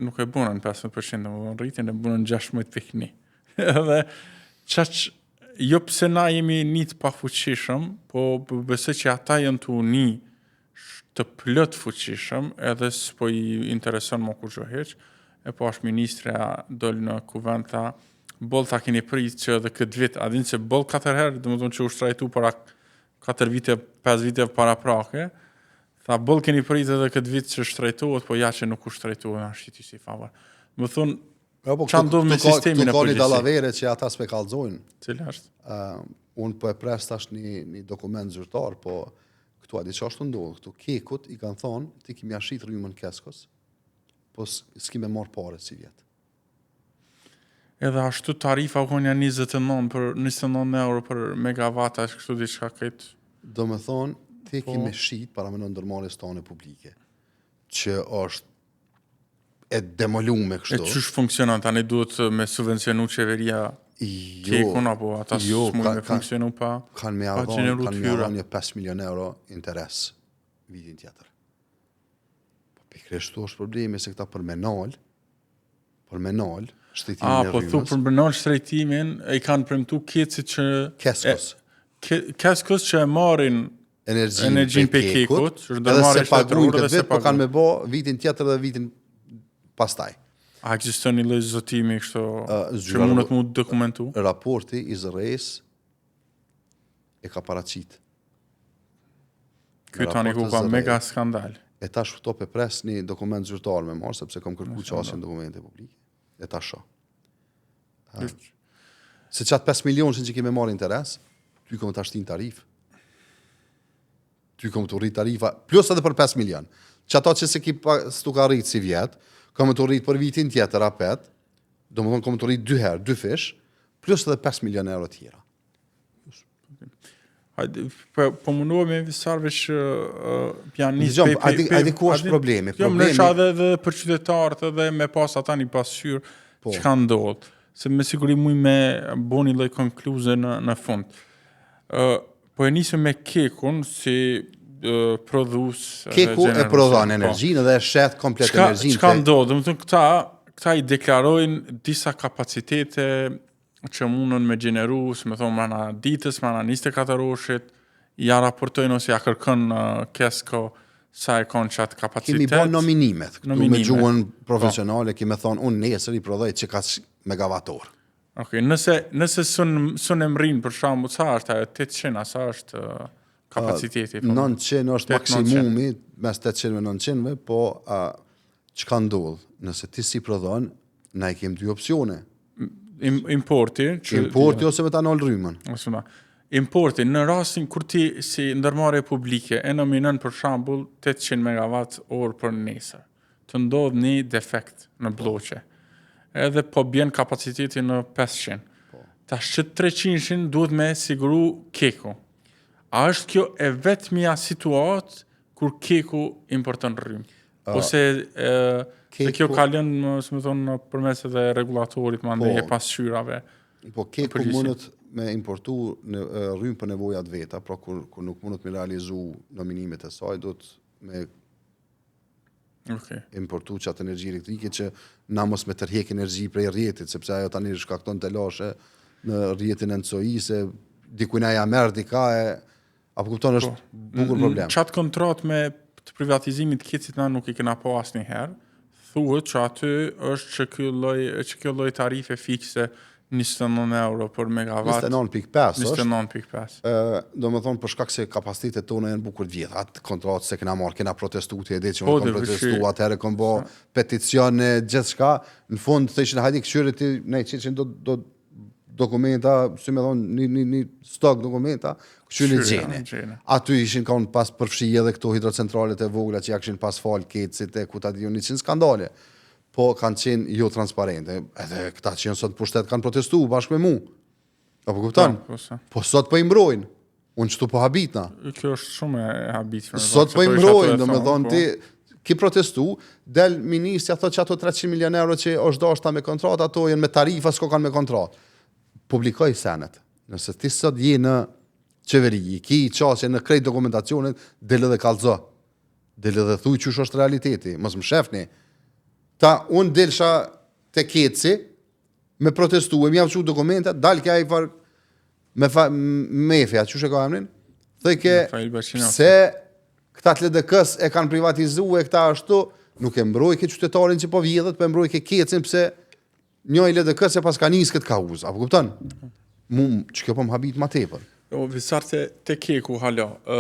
nuk e bunën 15%, domethënë rritjen e bunën 16.1. Edhe qaq jo pse na jemi ni të pafuqishëm, po besoj që ata janë tu u ni të plot fuqishëm, edhe s'po i intereson më kurgjë hiç. E po është ministrja dol në kuvend tha, boll ta keni prit që edhe këtë vit, a din se boll katër herë, domethënë që u shtrajtu para 4 vite, 5 vite paraprake, tha boll keni prit edhe këtë vit që shtrajtohet, po ja që nuk u shtrajtohet, na shiti si favor. Me thonë, Jo, po, ça ndodh me sistemin e përgjithësi? Këtu ka një dallavere që ata s'pe kallzojnë. Cila është? Uh, unë po e pres tash një, një dokument zyrtar, po këtu a di ça është ndodhë, këtu KEK-ut i kanë thonë, ti ki me ja shit rrymën KESCO-s, po s'ki me marrë pare sivjet. Edhe ashtu tarifa u konë ja 29 për 29 euro për megawatt, ashtu kështu diçka këtë. Do me thonë, ti ki po. me shit paramendo ndërmarrjes tane publike, që është e demolume kështu. E qysh funksionon, tani duhet me subvencionu qeveria jo, KEK-un, apo ata jo, s'mund me funksionu pa, kanë me pa gjeneru të hyra. Kanë me një 5 milion euro interes vitin tjetër. Po pikërisht këtu është problemi se këta për me nal, për me nal shtrejtimin e rrymës. A, po thu për me nal shtrejtimin, e i kanë premtu KEDS-it që... KESCO-s. KESCO-s që e marrin energjinë energjinë prej KEK-ut, që edhe s'e paguajnë këtë vit, po kanë me bo vitin tjetër dhe vitin pastaj. A ekziston një lloj zotimi kështu uh, që mundet mu dokumentu? Raporti i ZRRE-s e ka paraqit. Ky tani ku ka mega skandal. E tash këto pe pres një dokument zyrtar me marrë, sepse kam kërku qasje në dokumente publike. E tash shoh. Se qatë 5 milionë që kemi marrë interes, ty kom ta shtin tarifë. Ty kom të rrit tarifa, plus edhe për 5 milion. Që ato që se ki pa, s'tu ka rrit sivjet, kom të rrit për vitin tjetër apet, domethonë kom të rrit dy herë, dy fish, plus edhe 5 milion euro tjera. Hajde, po, po mundohemi Visar veç uh, ja nis pe, pe, pe, a di ku është problemi? Jo, problemi... Jo, edhe edhe për qytetarët edhe me pas ata një pasqyrë. Po. Çka ndodh? Se me siguri muj me bo një lloj konkluze në, në fund. Ë, po e nisëm me Kekun si ë, prodhues edhe Keku e gjenerues. prodhon Po. energjinë dhe e shet komplet Çka energjinë. çka te- ndodh? Domethënë këta këta i deklarojnë disa kapacitete që mundën me gjeneru, si me thonë, mrena ditës, mrena 24 orëshit, ja raportojnë ose ja kërkon uh, Kesko sa e kanë qatë kapacitet. Kemi bo nominimet, këtu me Nominimet. gjuhën profesionale, kemi thonë, unë nesër i prodhoj që ka megawator. Okej, nëse, nëse sun, sun e mrrin, për shembull, sa është ajo, 800, a sa është uh, kapaciteti? po? 900 është 800, maksimumi, mes 800 dhe 900-ve, po a, çka ndodh? Nëse ti si prodhon, na i kem dy opsione. Im, importi, që, Importi ose me ta nal rrymën. Ose ma. Importi, në rastin kur ti si ndërmarrje publike e nominon për shembull 800 megawatt orë për nesër, të ndodh një defekt në blloqe. Edhe po bjen kapaciteti në 500. Tash që 300-shin duhet me siguru Keku. A është kjo e vetmja situatë kur Keku importon rrymë? Ose e, se kjo Keku- ka lënë, më, si më thonë, përmes edhe rregullatorit mandej Po. e pasqyrave. Po Keku përgjithësi. mundet me importu në e, rrymë për nevojat veta, pra kur, kur nuk mundet me realizu nominimet e saj, duhet me Okej. importu që atë energji elektrike që na mos me tërhjek energji prej rrjetit, sepse ajo tani shkakton telashe në rrjetin e NCOI, se dikujna ja merr dika e apo kupton është bukur problem. Në qatë kontrat me të privatizimit të KEDS-it na nuk i kena po asnjëherë. Thuhet që aty është që ky lloj që kjo lloj tarife fikse 29 euro për megawatt. 29.5 është. 29.5. Ë, do me thonë për shkak se kapacitetet tona janë bukur të vjetra, atë kontratë se kena marrë, kena protestu, ti e di që Po, unë kam dhe, protestu, vështirë. atëherë kam bo peticione, gjithçka, në fund thëshin hajde kqyre ti, ne qeqin do do dokumenta, si me thonë, një, një, një stok dokumenta, kqyre Kqyre, gjene. gjene. Aty ishin kanë pas përfshi edhe këto hidrocentralet e vogla që ja kishin pas fal KEDS-it e ku ta di unë, ishin skandale. Po kanë qenë jo transparente. Edhe këta që janë sot në pushtet kanë protestu bashkë me mu. Apo kupton? Po, po, sa. Po sot po i mbrojnë. Unë qëtu po habitna. Kjo është shumë e habitshme. Sot se po i isha mbrojnë, tu e do me thonë, thonë po. ti ki protestu, del ministrja thotë që ato 300 milion euro që është dashta me kontratë, ato janë me tarifa, s'ko kanë me kontratë. Publikoj senet. Nëse ti sot je në qeveri, i ki qasje në krejt dokumentacionet, del edhe kallzo. Del edhe thuj qysh është realiteti, mos më shefni. Ta unë delsha te KEDS-i me protestu, e më jav çu dokumentat, dal ke ai far me fa, mefja, qysh e ka emrin? Thoj ke Mefail Baqinosi. pse këta të LDK-s e kanë privatizu e këta ashtu, nuk e mbroj ke qytetarin që po vjedhet, po e mbroj ke KEDS-in pse një i LDK-s e pas ka nis këtë kauzë, apo kupton? Mu, që kjo po më habit ma tepër. O, visar te, te Keku, hala. Ë,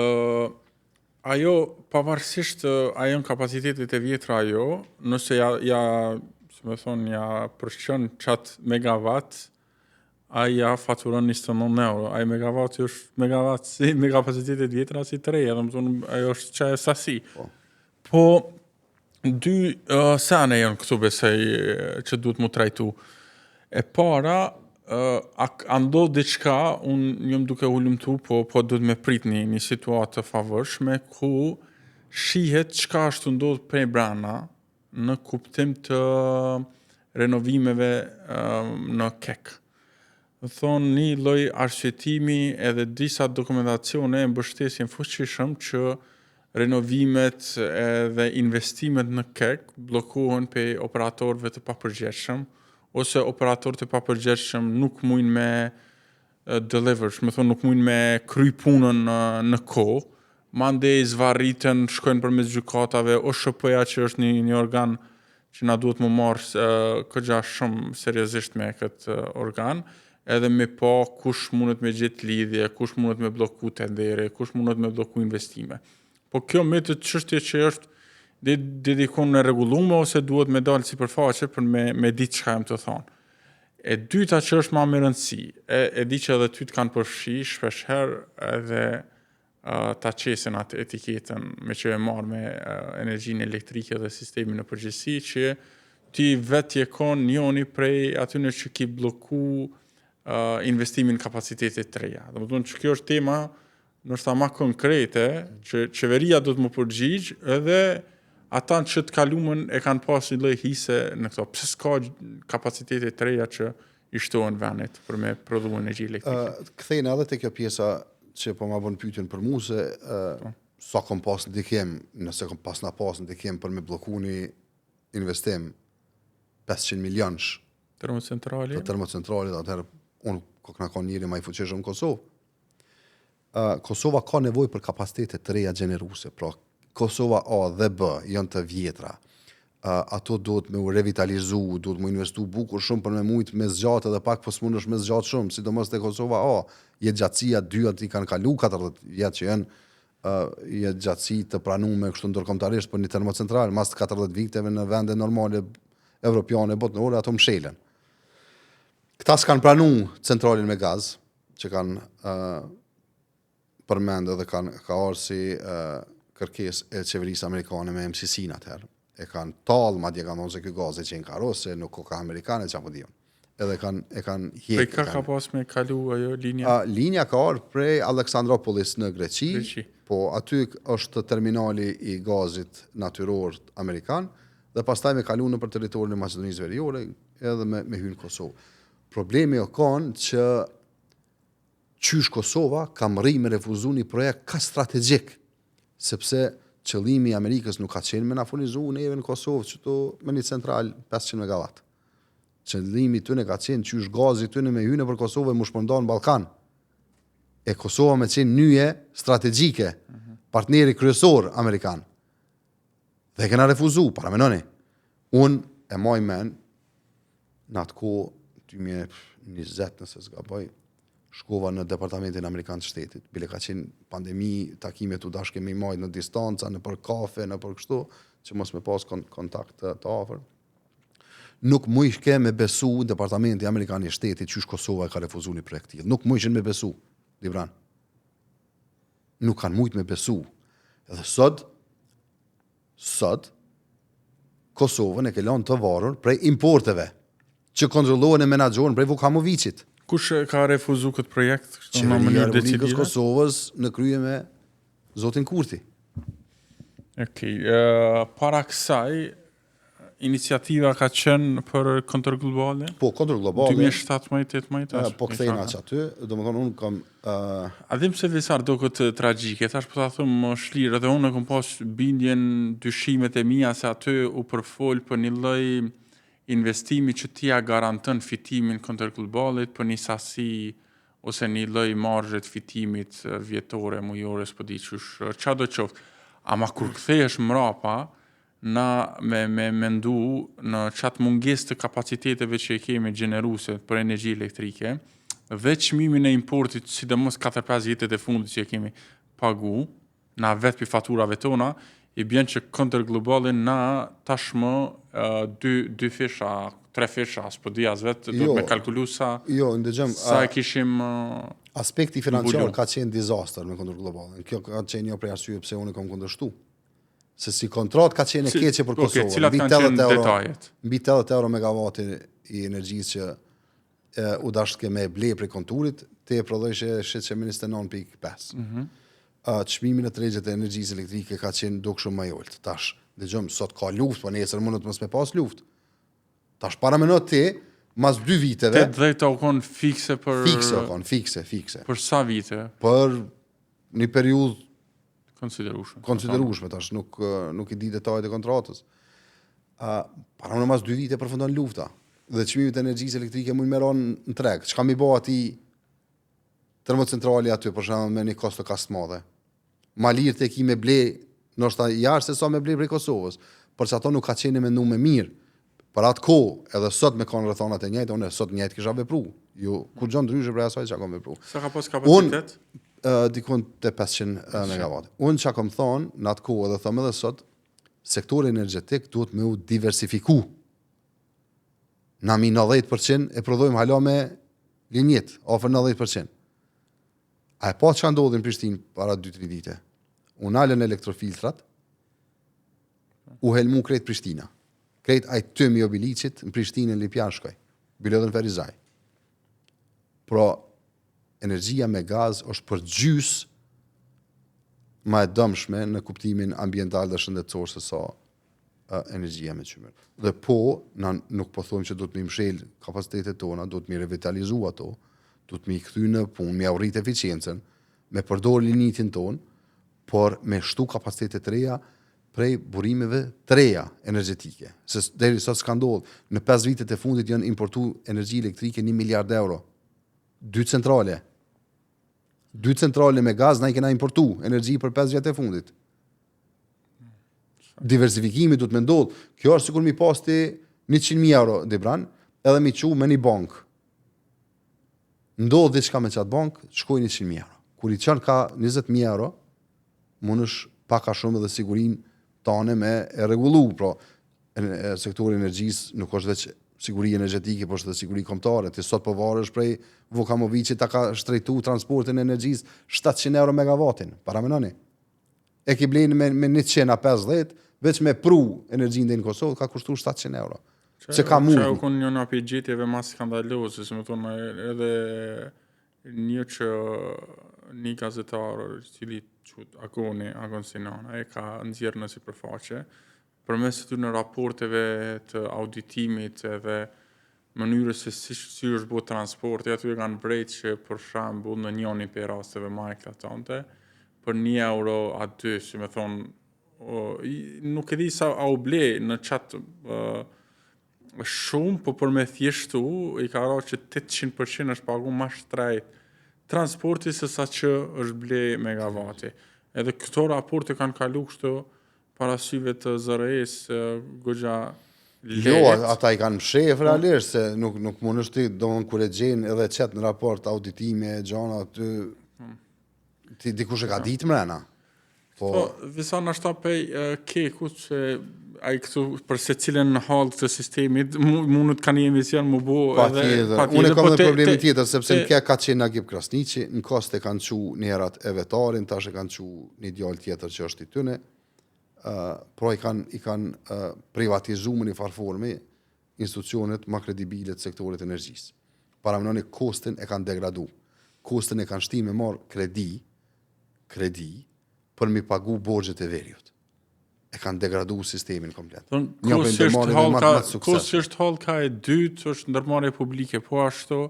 ajo, pavarësisht ë, a janë kapacitetet e vjetra ajo, nëse ja, ja si me thonë, ja përshqën qatë megawatt, ai ja faturon 29 euro. Ai megawatt është megawatt si me kapacitetet vjetra si të reja, domethënë ajo është çajo sasi. Po. Po dy uh, sene janë këtu besoj e, që duhet mu trajtu. E para, uh, a, a ndodh diçka, unë jam duke hulumtu, po po duhet me prit një, një situatë të favorshme ku shihet çka është të ndodh prej brana në kuptim të renovimeve uh, në KEK. Dhe thonë një lloj arsyetimi edhe disa dokumentacione e mbështesin fuqishëm që renovimet edhe investimet në KEK bllokohen pe operatorëve të papërgjegjshëm ose operatorët e papërgjegjshëm nuk mujnë me e, deliver, që me thonë nuk mujnë me kry punën në, në kohë, mandej zvarritën, shkojnë përmes gjykatave, OSHP-ja që është një, një organ që na duhet më marrë uh, këgja shumë seriozisht me këtë eh, organ, edhe me pa kush mundet me gjetë lidhje, kush mundet me blloku tendere, kush mundet me blloku investime. Po kjo mbetet çështje që është de dedikon në rregullume ose duhet me dalë sipërfaqe për me me ditë çka jam të thonë. E dyta që është ma me rëndësi, e, e di që edhe ty të kanë përfshi shpesh herë edhe uh, ta qesin atë etiketën me që e marrë me uh, energjinë elektrike dhe sistemin në përgjithësi që ti vetë je kon njoni prej atyne që ki blloku uh, investimin në kapacitetet të reja. Do të thonë që kjo është tema ndoshta ma konkrete që qeveria do të më përgjigj edhe Ata që të kalumen e kanë pas një lloj hise në këto. Pse s'ka kapacitete të reja që i shtohen vendit për me prodhu energji elektrike? Uh, kthejna edhe te kjo pjesa që po ma bën pyetjen për mua se uh, sa kom pas ndikim, nëse kom pas na pas ndikim për me blloku një investim 500 milionësh Termocentrali? të termocentralit, atëherë unë kokna kon njeri ma i fuqishëm në Kosovë. Uh, Kosova ka nevojë për kapacitete të reja gjeneruese, pra Kosova A dhe B janë të vjetra. Uh, ato duhet me u revitalizu, duhet me investu bukur shumë për me mujt me zgjatë edhe pak, po s'mundesh me zgjatë shumë, sidomos te Kosova A. Jetë gjatësia dyja i kanë kalu 40 vjet që janë uh, jetë gjatësi të pranume kështu ndërkombëtarisht për një termocentral, mas të 40 viteve në vende normale evropiane, botërore, ato mshelen. Këta s'kan pranu centralin me gaz, që kanë uh, përmend edhe kanë ka ardhur si uh, kërkesë e qeverisë amerikane me MCC-n atëherë. E kanë tall, madje kanë thonë se ky gazi qenë ka ruse, nuk ka amerikane, çfarë po diun. Edhe kanë e kanë hjek. Prej ka ka pas me kalu ajo linja? A, linja ka ardhur prej Aleksandropolis në Greqi, Greqi. po aty është terminali i gazit natyror amerikan dhe pastaj me kalu në për territorin e Maqedonisë Veriore edhe me, me hy në Kosovë. Problemi o kanë që qysh Kosova ka mrri me refuzu një projekt ka strategjik, sepse qëllimi i Amerikës nuk ka qenë me na furnizu neve në Kosovë që to me një central 500 megawatt. Qëllimi tyne ka qenë qysh gazi tyne me hynë për Kosovë e mu shpërnda në Ballkan. E Kosova me qenë nyje strategjike, partneri kryesor amerikan. Dhe e kena refuzu, paramenoni. Unë e maj men, në atë kohë, 2020 nëse s'gaboj, shkova në Departamentin Amerikan të Shtetit. Bile ka qenë pandemi, takimet u dashke me i majt në distanca, në për kafe, në për kështu, që mos me pas kon kontakt të, të afër. Nuk mujke me besu Departamenti Amerikan i Shtetit qysh Kosova e ka refuzu një projekt tillë. Nuk mujshin me besu, Dibran. Nuk kanë mujt me besu. Edhe sot, sot, Kosovën e ke lanë të varur prej importeve, që kontrollohen e menaxhohen prej Vukamoviqit. Kush e ka refuzu këtë projekt kështu në Qeveria e mënyrë Republikës decisive? Kosovës në krye me zotin Kurti. Okej, ë, para kësaj iniciativa ka qenë për Kontur Globale? Po, Kontur Globale, 2017-18 eh, po kthejna që aty, do më thonë unë kam uh, A dim se Visar do këtë tragjike, thash po ta them më shlirë, edhe unë e kom pas bindjen dyshimet e mia se aty u përfol për një lloj investimi që ti ja garanton fitimin Kontur Globalit për një sasi ose një lloj marzhe të fitimit eh, vjetore, mujore, s'po di qysh, eh, qa do qoftë. Ama kur kthehesh mrapa, na me, me mendu në qatë mungesë të kapaciteteve që e kemi gjeneruese për energji elektrike dhe çmimin e importit, sidomos 4-5 vitet e fundit që e kemi pagu, na vetë pi faturave tona, i bjen që Kontur Globalin na tashmë uh, dy, dy fisha, tre fisha, s'po di as vetë, do Jo. të me kalkulu sa, jo, ndëgjëm, sa e kishim uh, aspekti financiar Mbulu. ka qenë dizastër me Kontur Globalin. Kjo ka qenë një prej arsye pse unë e kam kundërshtu. Se si kontrat ka qenë e Si- keqe për okej, Kosovën, cilat mbi kanë qenë 80 euro, detajet? mbi 80 euro megawati i energjisë që e, u dashke me ble prej konturit, te e prodhojshe shitqe me 29.5. Mm Mhm. -hmm. çmimi në tregjet e energjisë elektrike ka qenë dukshëm më i ulët. Tash, dëgjojmë, sot ka luftë, po nesër mundet mos me pas luftë. Tash paramendo ti, mas dy viteve, 80 u kon fikse për fikse o kon, fikse, fikse. për sa vite Për një periudhë konsiderueshme. konsiderueshme tash nuk eh, nuk i di detajet e kontratës. A para më mas dy vite përfundon lufta dhe çmimet e energjisë elektrike mund me rënë në treg. Çka mi bë atij termocentrali aty për shembull me një kosto kaq të madhe? Ma lirë të e ki me ble, ndoshta jashtë se sa me ble prej Kosovës, por që ato nuk ka qenë mendu me mirë. Për atë kohë, edhe sot me kanë rrethanat e njëjta, unë sot njëjtë kisha vepru. Jo, kur gjë ndryshe prej asaj që kam vepru. Sa ka pas kapacitet? Unë, dikun te 500 megawatt. Unë çka kam thonë në atë kohë edhe them edhe sot, sektori energjetik duhet me u diversifiku. Na mi 90% e prodhojmë hala me linjit, afër 90%. A e pa çka ndodhi në Prishtinë para 2-3 dite? U nalën elektrofiltrat, u helmu krejt Prishtina. Krejt ai tym i Obiliqit në Prishtinë në Lipjan shkoi. Bile edhe në Ferizaj. Pra, energjia me gaz është për gjys ma e dëmshme në kuptimin ambiental dhe shëndetësor se sa. energjia me qymyr. Dhe po, na nuk po thojmë që duhet me i mshel kapacitetet tona, duhet me i revitalizu ato, duhet me i kthy në punë, me jau rrit eficiencën, me përdor linjitin tonë, por me shtu kapacitete të reja prej burimeve të reja energjetike. Se deri sot s'ka ndodhë, në 5 vitet e fundit janë importu energji elektrike 1 miliard euro. Dy centrale. Dy centrale me gaz na i kena importu energji për 5 vjet e fundit. Diversifikimi duhet me ndodh. Kjo është sikur mi pas ti 100.000 euro Dibran, edhe mi çu me një bankë. Ndodh diçka me qatë bankë, shkojnë 100.000 euro. Kur i çon ka 20.000 euro, mundesh pak a shumë edhe sigurinë tane me e rregullu, pra e, e, sektori i energjisë nuk është veç siguri energjetike, por është edhe siguri kombëtare. Ti sot po varesh prej Vukamoviqit ta ka shtrejtu transportin e energjisë 700 euro megavatin. Paramenoni. E ki blenë me, me 150, veç me pru energjinë deri në Kosovë, ka kushtu 700 euro. Se ka mund. Që u konë njëna prej gjetjeve ma skandaloze, si me thonë, edhe një që një gazetar, i cili quhet Agoni, Agon Sinana, e ka nxjerrë në sipërfaqe, përmes atyre raporteve të auditimit edhe mënyrës se si, si është bo transporti, aty e kanë vrejt që për shembull në njënin prej rasteve ma eklatante, për një euro a dy, si me thonë, o, nuk e di sa a u ble në qatë shumë, po për me thjeshtu, i ka ra që 800% është pagu ma shtrejt transporti se sa që është ble megavati. Edhe këto raporte kanë kalu kështu para syve të ZRE-s goxha Jo, ata i kanë mshef realisht, se nuk, nuk mundesh ti, domethënë kur e gjenë edhe qet në raport auditime, gjana, ty, hmm. ti dikush e ka ditë mrena. Po, po Visa nashta pej kekut që ai këtu për secilën hallkë të sistemit mundet ka një emision mu bo pa edhe tjetër. Unë e kam po edhe problemin tjetër sepse në KEK ka qenë Nagip Krasniqi, në KOSTT e kanë çu njërat Evetarin, tash e kanë çu një djalë tjetër që është i tyne. Uh, pra i kanë i kanë uh, privatizu në një farë forme institucionet ma kredibile të sektorit energjisë. Paramenoni KOSTT-in e kanë degradu. KOSTT-in e kanë shti me marr kredi, kredi për mi pagu borxhet e veriut. E kanë degradu sistemin komplet. Thon, Një prej ndërmarrjeve më të suksesshme. KOSTT është hallka e dytë, është ndërmarrje publike, po ashtu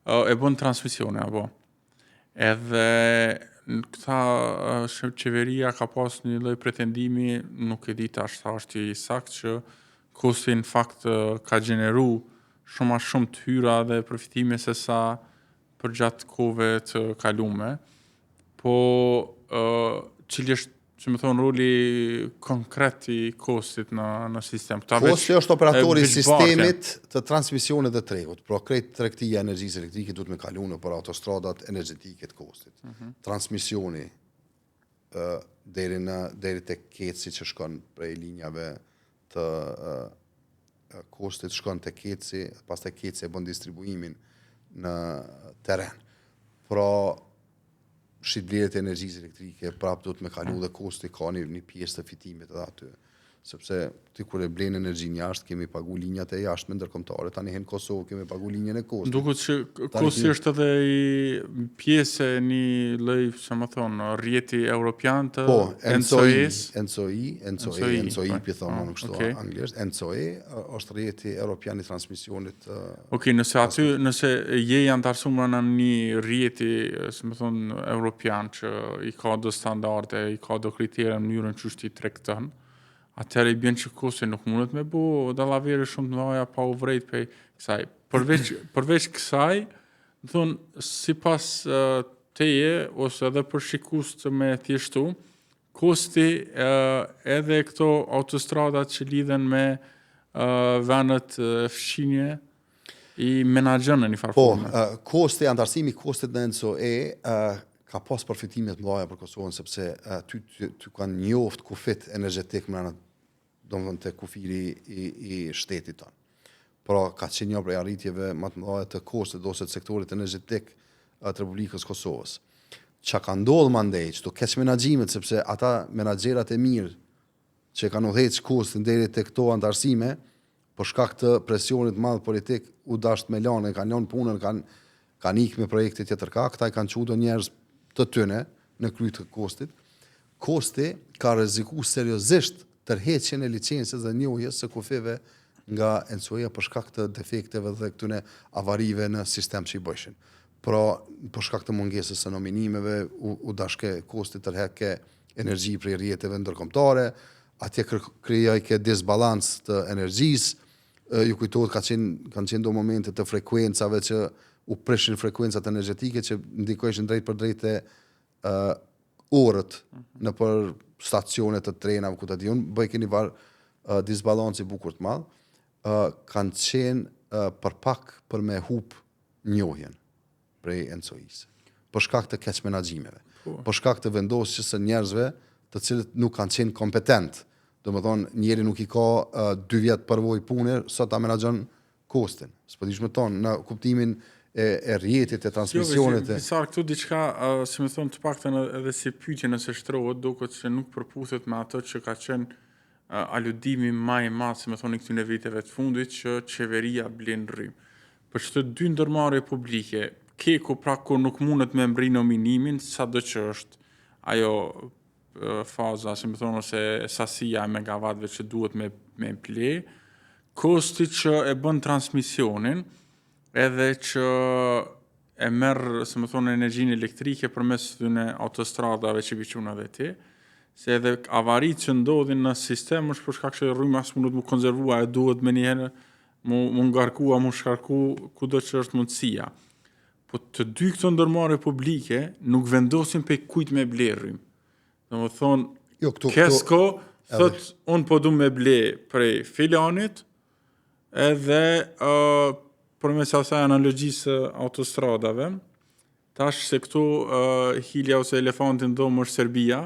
e bën transmisione apo. Edhe këta qeveria ka pas një lloj pretendimi, nuk e di tash sa është i saktë që KOSTT-i në fakt ka gjeneru shumë ma shumë të hyra dhe përfitime se sa përgjatë kohëve të kalume. Po cili është si me thonë, roli konkret i KOSTT-it në, në sistem. Këta KOSTT-i është operatori i sistemit të transmisionit dhe tregut. Pra krejt tregtia e energjisë elektrike duhet me kalu nëpër autostradat energjetike të KOSTT-it. Mm -hmm. Transmisioni ë deri në deri tek KEDS-i që shkon prej linjave të ë KOSTT-it shkon te KEDS-i, pastaj KEDS-i e bën distribuimin në terren. Pra shitblerjet e energjisë elektrike prap duhet me kalu dhe KOSTT-i ka një, një pjesë të fitimit edhe aty. Sepse ti kur e blen energjinë jashtë, kemi pagu linjat e jashtme ndërkombëtare, tani në Kosovë kemi pagu linjën e KOSTT-it. Duket që KOSTT-i është edhe i pjesë e një lloj, si me thonë, rrjeti europian të po, ENTSO-E, ENTSO-E, ENTSO-E, ENTSO-E, po thonë ah, kështu okay. anglisht, ENTSO-E është rrjeti europian i transmisionit Ok, nëse aty, nëse je i anëtarësuar në një rrjeti, si me thonë, europian që i ka do standarde, i ka do kritere në mënyrën qysh ti tregton, atëherë i bjen që KOSTT-i nuk mundet me bo dallavere shumë të mëdha pa u vrejt prej kësaj. Përveç, përveç kësaj, me thonë, sipas teje, ose edhe për shikues të me thjeshtu, KOSTT-i edhe këto autostradat që lidhen me vendet fqinje i menaxhon në një farë po, forme. Po, KOSTT-i, anëtarësimi i KOSTT-it në ENTSO-E ka pas përfitime të mëdha për Kosovën sepse ty, ty, ty kanë njoft kufit energjetik mrena domethënë te kufiri i, i shtetit tonë. Pra, ka qenë një prej arritjeve më të mëdha të KOSTT-it ose të sektorit energjetik të Republikës Kosovës. Çka ka ndodhur mandej, qëto keqmenaxhimet, sepse ata menaxherat e mirë që kanë udhëheq KOSTT-in deri te këto anëtarësime, për shkak të presionit të madh politik u dasht me lanë, kanë lënë punën, kanë kanë ikë me projekte tjetër ka, këta i kanë çu do njerëz të tyne në krye të KOSTT-it. KOSTT-i ka rreziku seriozisht tërheqjen e licencës dhe njohjes së kufijve nga ENTSO-E-ja për shkak të defekteve dhe këtyne avarive në sistem që i bëjshin. Pra, për shkak të mungesës së nominimeve, u, u dashke KOSTT-i tërheke energji prej rrjeteve ndërkombëtare, atje krijojke disbalans të energjisë, ju kujtohet ka qenë kanë qenë do momente të frekuencave që u prishin frekuencat energjetike që ndikojshin drejt për drejt te uh, orët nëpër stacione të trenave, ku ta di unë, bëjke një farë uh, disbalanci bukur të madh, uh, kanë qenë uh, për pak për me hup njohjen prej ENTSO-E-së, për shkak të keq menaxhimeve, po. për shkak të vendosjes së njerëzve të cilët nuk kanë qenë kompetent. Domethonë, njeri nuk i ka uh, dy vjet përvojë pune, sot ta menaxhon KOSTT-in. S'po di me thonë, në kuptimin e, e rrjetit, e transmisionit. Jo, Visar, këtu diçka, uh, si me thonë, të paktën edhe si pyetje nëse shtrohet, duket se nuk përputhet me ato që ka qenë uh, aludimi ma i madh, si me thonë, i këtyne viteve të fundit, që qeveria blen rrymë. Për qëto dy ndërmarrje publike, KEK-u pra kur nuk mundet me mbri nominimin, sado që është ajo faza, si me thonë, ose sasia e megavatëve që duhet me, me ble, KOSTT-i që e bën transmisionin, edhe që e merr, si me thonë, energjinë elektrike përmes këtyne autostradave që i qun edhe ti, se edhe avaritë që ndodhin në sistem është për shkak që rryma s'mundet mu konzervua e duhet menjëherë mu, mu ngarkua, mu shkarku, kudo që është mundësia. Po të dy këto ndërmarrje publike nuk vendosin pe kujt me ble rrymë. Domethonë, jo, këtu, Kesko këtu, thot, unë po du me ble prej filanit, edhe uh, përmes asaj analogjisë së autostradave, tash se këtu uh, hilja ose elefanti në dhomë është Serbia,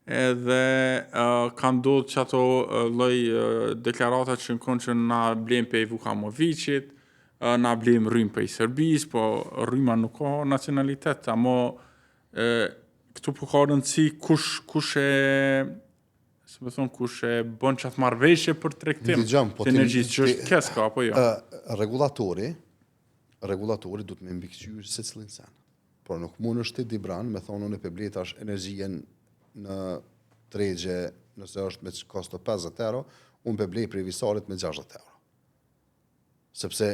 edhe uh, ka ndodhë që ato uh, lloj uh, deklarata që në konë që na blejmë prej Vukamoviqit, uh, na blejmë rrymë prej Serbisë, po rryma nuk ka nacionalitet, amo uh, këtu po ka rëndësi kush, kush e si me thonë, kush e bën qatë marrëveshje për tregtim Dëgjom, po të energjisë, që është Kesko, apo jo? Uh, rregullatori, rregullatori duhet me mbikëqyr secilin sen. Por nuk mund është ti Dibran me thonë unë e pe blej tash energjien në tregje nëse është me kosto 50 euro, unë pe blej prej Visarit me 60 euro. Sepse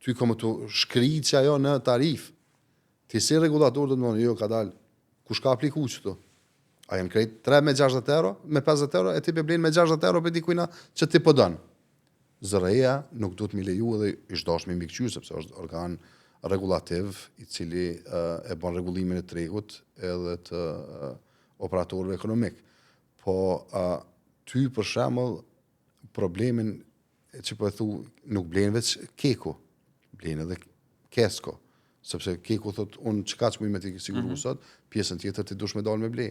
ty ka me t'u shkri që ajo në tarif. Ti si rregullator do të thonë, jo ka dal, kush ka apliku qëtu? A janë krejt 3 me 60 euro, me 50 euro, e ti pe blen me 60 euro për dikujna që ti po don. ZRRE-ja nuk duhet mi leju edhe ish dasht mi mbikëqyr sepse është organ rregullativ i cili e bën rregullimin e tregut edhe të operatorëve ekonomik. Po ty për shembull problemin e që po e thu nuk blen veç KEK-u, blen edhe Kesko, sepse KEK-u thot unë çka që muj me t'i siguru mm -hmm. sot, pjesën tjetër ti dush me dalë me ble.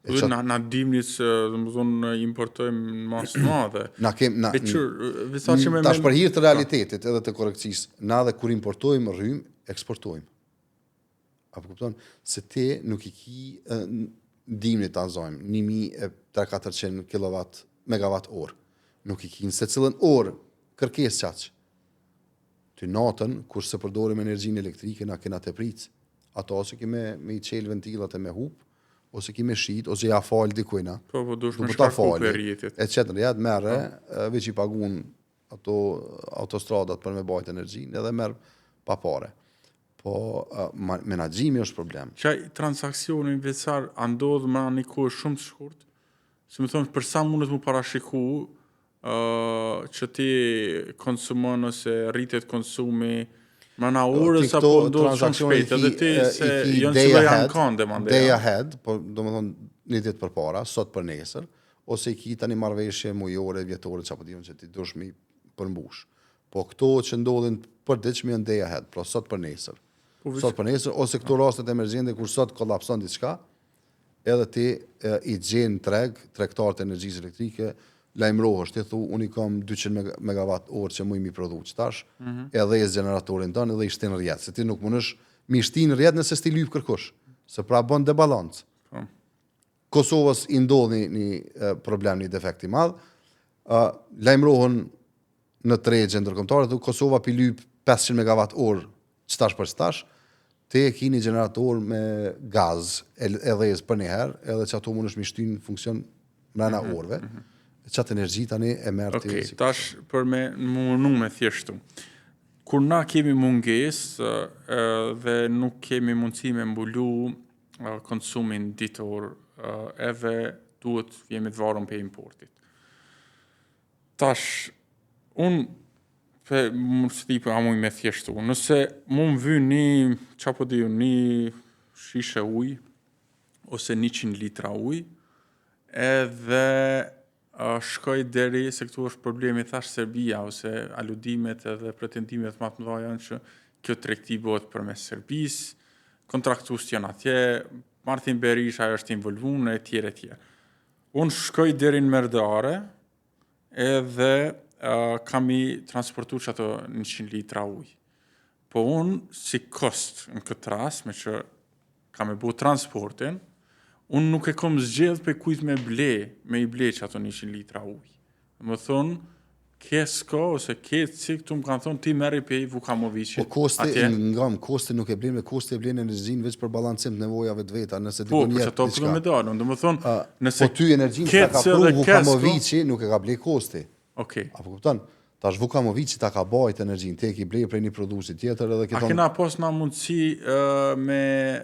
E qat... Na, na dimnit se, domethonë, importojmë në masë të madhe. Na kem, na, Veçur, visa që me... Tash për hir të realitetit edhe të korrektësisë, na edhe kur importojmë rrymë, eksportojmë. A po kupton? Se ti nuk i ki dimnit ta zojmë, 1300-400 kW, megawatt orë. Nuk i ki në secilën orë kërkesë qaq. Ty natën, kur se përdorim energjinë elektrike, na kena tepricë. Ato ose ki me, me i qelë ventilat e me hup, ose ki me shit, ose ja fal dikujna. Po, po, dush me shkarku prej rrjetit. E qet në rrjet, merre, po. veç i pagun ato autostradat për me bajt energjinë, edhe merr pa pare. Po, menaxhimi është problem. Qaj transaksioni Visar, a ndodhë më një kohë shumë të shkurt? Si me thonë, për sa mundet mu parashiku, uh, që ti konsumon ose rritet konsumi Mrena orës apo ndodh shumë shpejt, edhe ti se janë si lloj ankande mandej. Day ahead, po domethonë një ditë përpara, sot për nesër, ose i ki tani marrëveshje mujore, vjetore, çfarë po di unë që ti dush mi përmbush. Po këto që ndodhin për ditshme janë day ahead, pra sot për nesër. Po, sot për nesër ose këto rastet emergjente kur sot kolapson diçka, edhe ti e, i gjen treg, tregtarët e energjisë elektrike, lajmërohesh, ti thu, unë i kam 200 megawatt orë që muj mi prodhu qëtash, mm -hmm. edhe e gjeneratorin tënd edhe i shtin rrjet, se ti nuk mundesh mi shtin rrjet nëse s'ti lyp kërkush, se pra bën debalancë. Po. Kosovës i ndodh një, një problem, një defekt i madh, uh, lajmërohen në tregje ndërkombëtare, thu Kosova pi lyp 500 megawatt orë qëtash për qëtash, ti e ki një gjenerator me gaz e, e dhezë për një herë, edhe që ato mundesh mi shty në funksion mrena mm -hmm. orëve, mm -hmm. E qatë energji tani e merr ti. Okej, okay, tash për me munu me thjeshtu. Kur na kemi mungesë dhe nuk kemi mundësi me mbulu konsumin ditor edhe duhet jemi të varun prej importit. Tash, unë pe mund të di po a muj me thjeshtu. Nëse mu më vyn një, qa po di unë, një shishe ujë ose 100 litra ujë, edhe uh, shkoj deri se këtu është problemi thash Serbia ose aludimet edhe pretendimet më të mëdha janë që kjo tregti bëhet përmes Serbisë, kontraktues janë atje, Martin Berisha është involvuar e tjerë e tjerë. Unë shkoj deri në Merdare edhe uh, kam i transportu që ato 100 litra ujë. Po unë si kost në këtë rast, me që kam e bu transportin, unë nuk e kom zgjedh për kujt me ble, me i ble që ato 100 litra ujë. Me thonë, Kesko ose Keci, këtu më kanë thonë ti merri pe Vukamoviqit. Po kosti, atje. ngam, kosti nuk e blen, me kosti e blen energjinë veç për balancim të nevojave të veta, nëse Po, dikun për jep ato po me dalë, do më thonë, nëse Po ty energjinë ta ka pru Vukamoviqi, nuk e ka ble kosti. Okej. Apo kupton? Tash Vukamoviqi ta ka bajt energjinë, ti e ki ble prej një prodhuesi tjetër edhe A këton. kena pas na mundësi uh, me,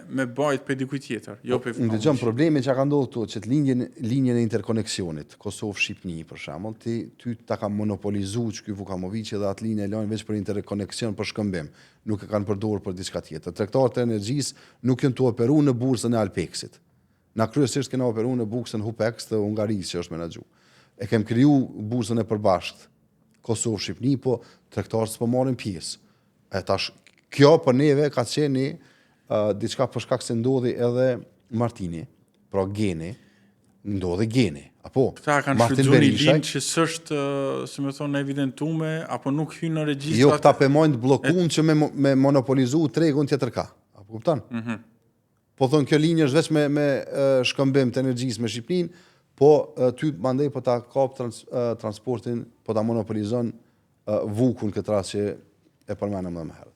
me bajt pe dikujt tjetër, jo pe Në dëgjon problemi që ka ndodhur këtu, që të linjën linjën e interkoneksionit, Kosovë-Shqipëni për shembull, ti ty ta ka monopolizu që ky Vukamoviqi dhe atë linjë e lajnë veç për interkoneksion për shkëmbim, nuk e kanë përdorur për diçka tjetër. Tregtarët e energjisë nuk janë të operu në bursën e Alpexit. Na kryesisht kena operu në bursën Hupex të Hungarisë që është menaxhu. E kem kriju bursën e përbashkët Kosovë Shqipëni, po tregtarët s'po marrin pjesë. E tash kjo për neve ka qenë një uh, diçka për shkak se ndodhi edhe Martini, pra Geni, ndodhi Geni, apo? Këta kanë Martin shfrytëzuar një linjë që s'është, si më thonë, evidentume, apo nuk hyn në regjistrat. Jo, këta pe majnë të bllokun që me, me monopolizu tregun tjetër ka. Apo kupton? Mm -hmm. Po thonë kjo linjë është veç me, me shkëmbim të energjisë me Shqipërinë, po ty mandej po ta kap trans, transportin, po ta monopolizon Vukun këtë rast që e përmenëm dhe më herët.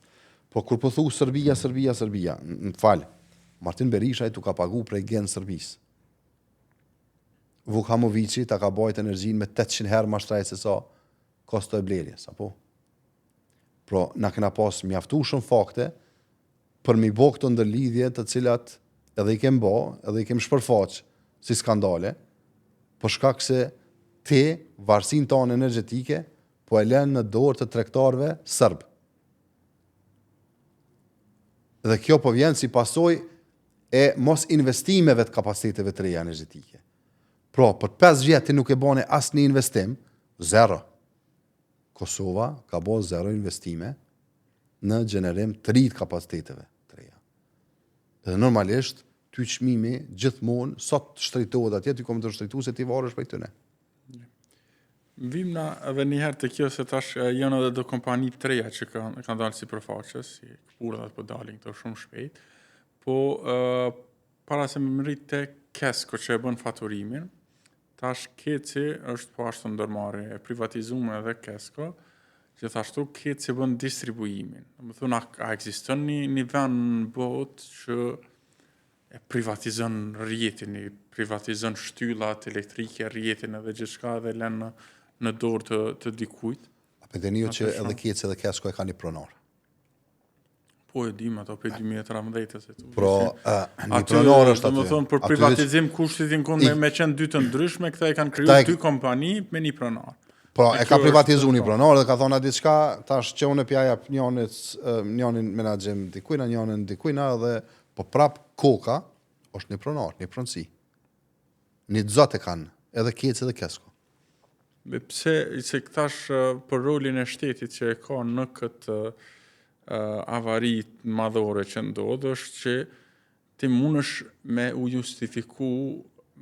Po kur po thu Serbia, Serbia, Serbia, më fal, Martin Berisha i tu ka pagu prej Gen Serbisë. Vukamovici ta ka bajt energjinë me 800 herë ma shtrejt se sa kosto e blerjes, apo? Pra, na kena pas mjaftu shumë fakte për mi bo këto ndërlidhje të cilat edhe i kem bo, edhe i kem shpërfaq si skandale, për shkak se ti varësinë tonë energjetike po e lën në dorë të tregtarëve sërb. Dhe kjo po vjen si pasojë e mos investimeve të kapaciteteve të reja energjetike. Pra, për 5 vjet ti nuk e bane asnjë investim, zero. Kosova ka bo zero investime në gjenerim të ri të kapaciteteve të reja. Dhe normalisht, ty çmimi gjithmonë, sot shtrejtohet atje, ty ka me të shtrejtu se ti varesh prej tyne. Vim na edhe një herë të kjo se tash janë edhe do kompani të reja që kanë kanë dalë sipërfaqe, si kpurdhat po dalin këto shumë shpejt. Po uh, para se me mrrit te Kesko që e bën faturimin, Tash KEDS-i është po ashtu ndërmarrje e privatizume edhe Kesko, gjithashtu KEDS-i bën distribuimin. Domethonë, a, a ekziston një, një vend në botë që e privatizon rrjetin, i privatizon shtyllat elektrike, rrjetin edhe gjithçka edhe lën në, në dorë të, të dikujt. A pe dini ju që edhe KEDS edhe Kesko e ka një pronar? Po e dim ato për 2013 se tu. Pro, uh, një pronar është aty. Domethonë për privatizim kushtet janë kon me, me qenë dy të ndryshme, këta e kanë kriju dy kompani me një pronar. Po, e ka privatizu një po. pronar dhe ka thonë atë diçka, tash që unë pja jap njanit, njanin menaxhim dikujna, njanin dikujna dhe po prap koka është një pronar, një pronësi. Një zot e kanë, edhe KEDS edhe Kesko. Me pse, se këtash për rolin e shtetit që e ka në këtë uh, avari madhore që ndodh, është që ti mundesh me u justifiku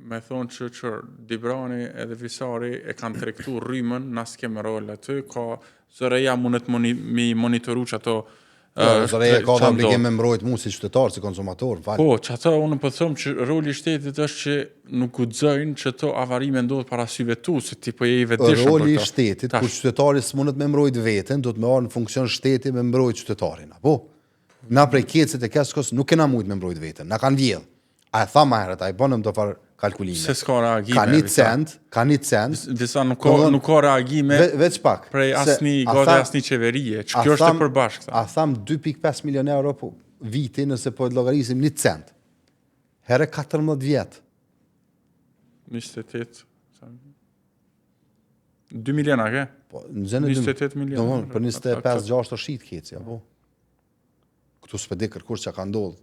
me thonë që që Dibrani edhe Visari e kanë tregtu rrymën, na s'kem rol aty, ka ZRrE-ja mundet moni, mi monitoru që ato Po, ZRrE-ja ka dhe obligim me mbrojt mu si qytetar, si konsumator, fal. Po, që ato unë po them që roli i shtetit është që nuk guxojnë që to avarime ndodh para syve tu, se ti po je i vetëdijshëm për Roli i shtetit, kur qytetari s'mundet me mbrojt veten, do të me ardhë në funksion shteti me mbrojt qytetarin, apo? Na prej KEDS-it e Keskos nuk kena mujt me mbrojt veten, na kanë vjedh. A e tha ma herët, a i bënëm do farë. kalkulime. Se s'ka reagime. Ka një cent, ka një cent. Disa nuk ka, nuk ka reagime ve, veç pak. Prej asnjë, gati asnjë qeverie, që kjo është e përbashkëta. A tham 2.5 milion euro po viti nëse po e llogarisim një cent. Herë 14 vjet. 28. 2 miliona, ke? Po, në zënë 28 miliona. Domthon, për 25 6 është shit KEDS-i, apo? Këtu s'pe di kërkush çka ka ndodhur.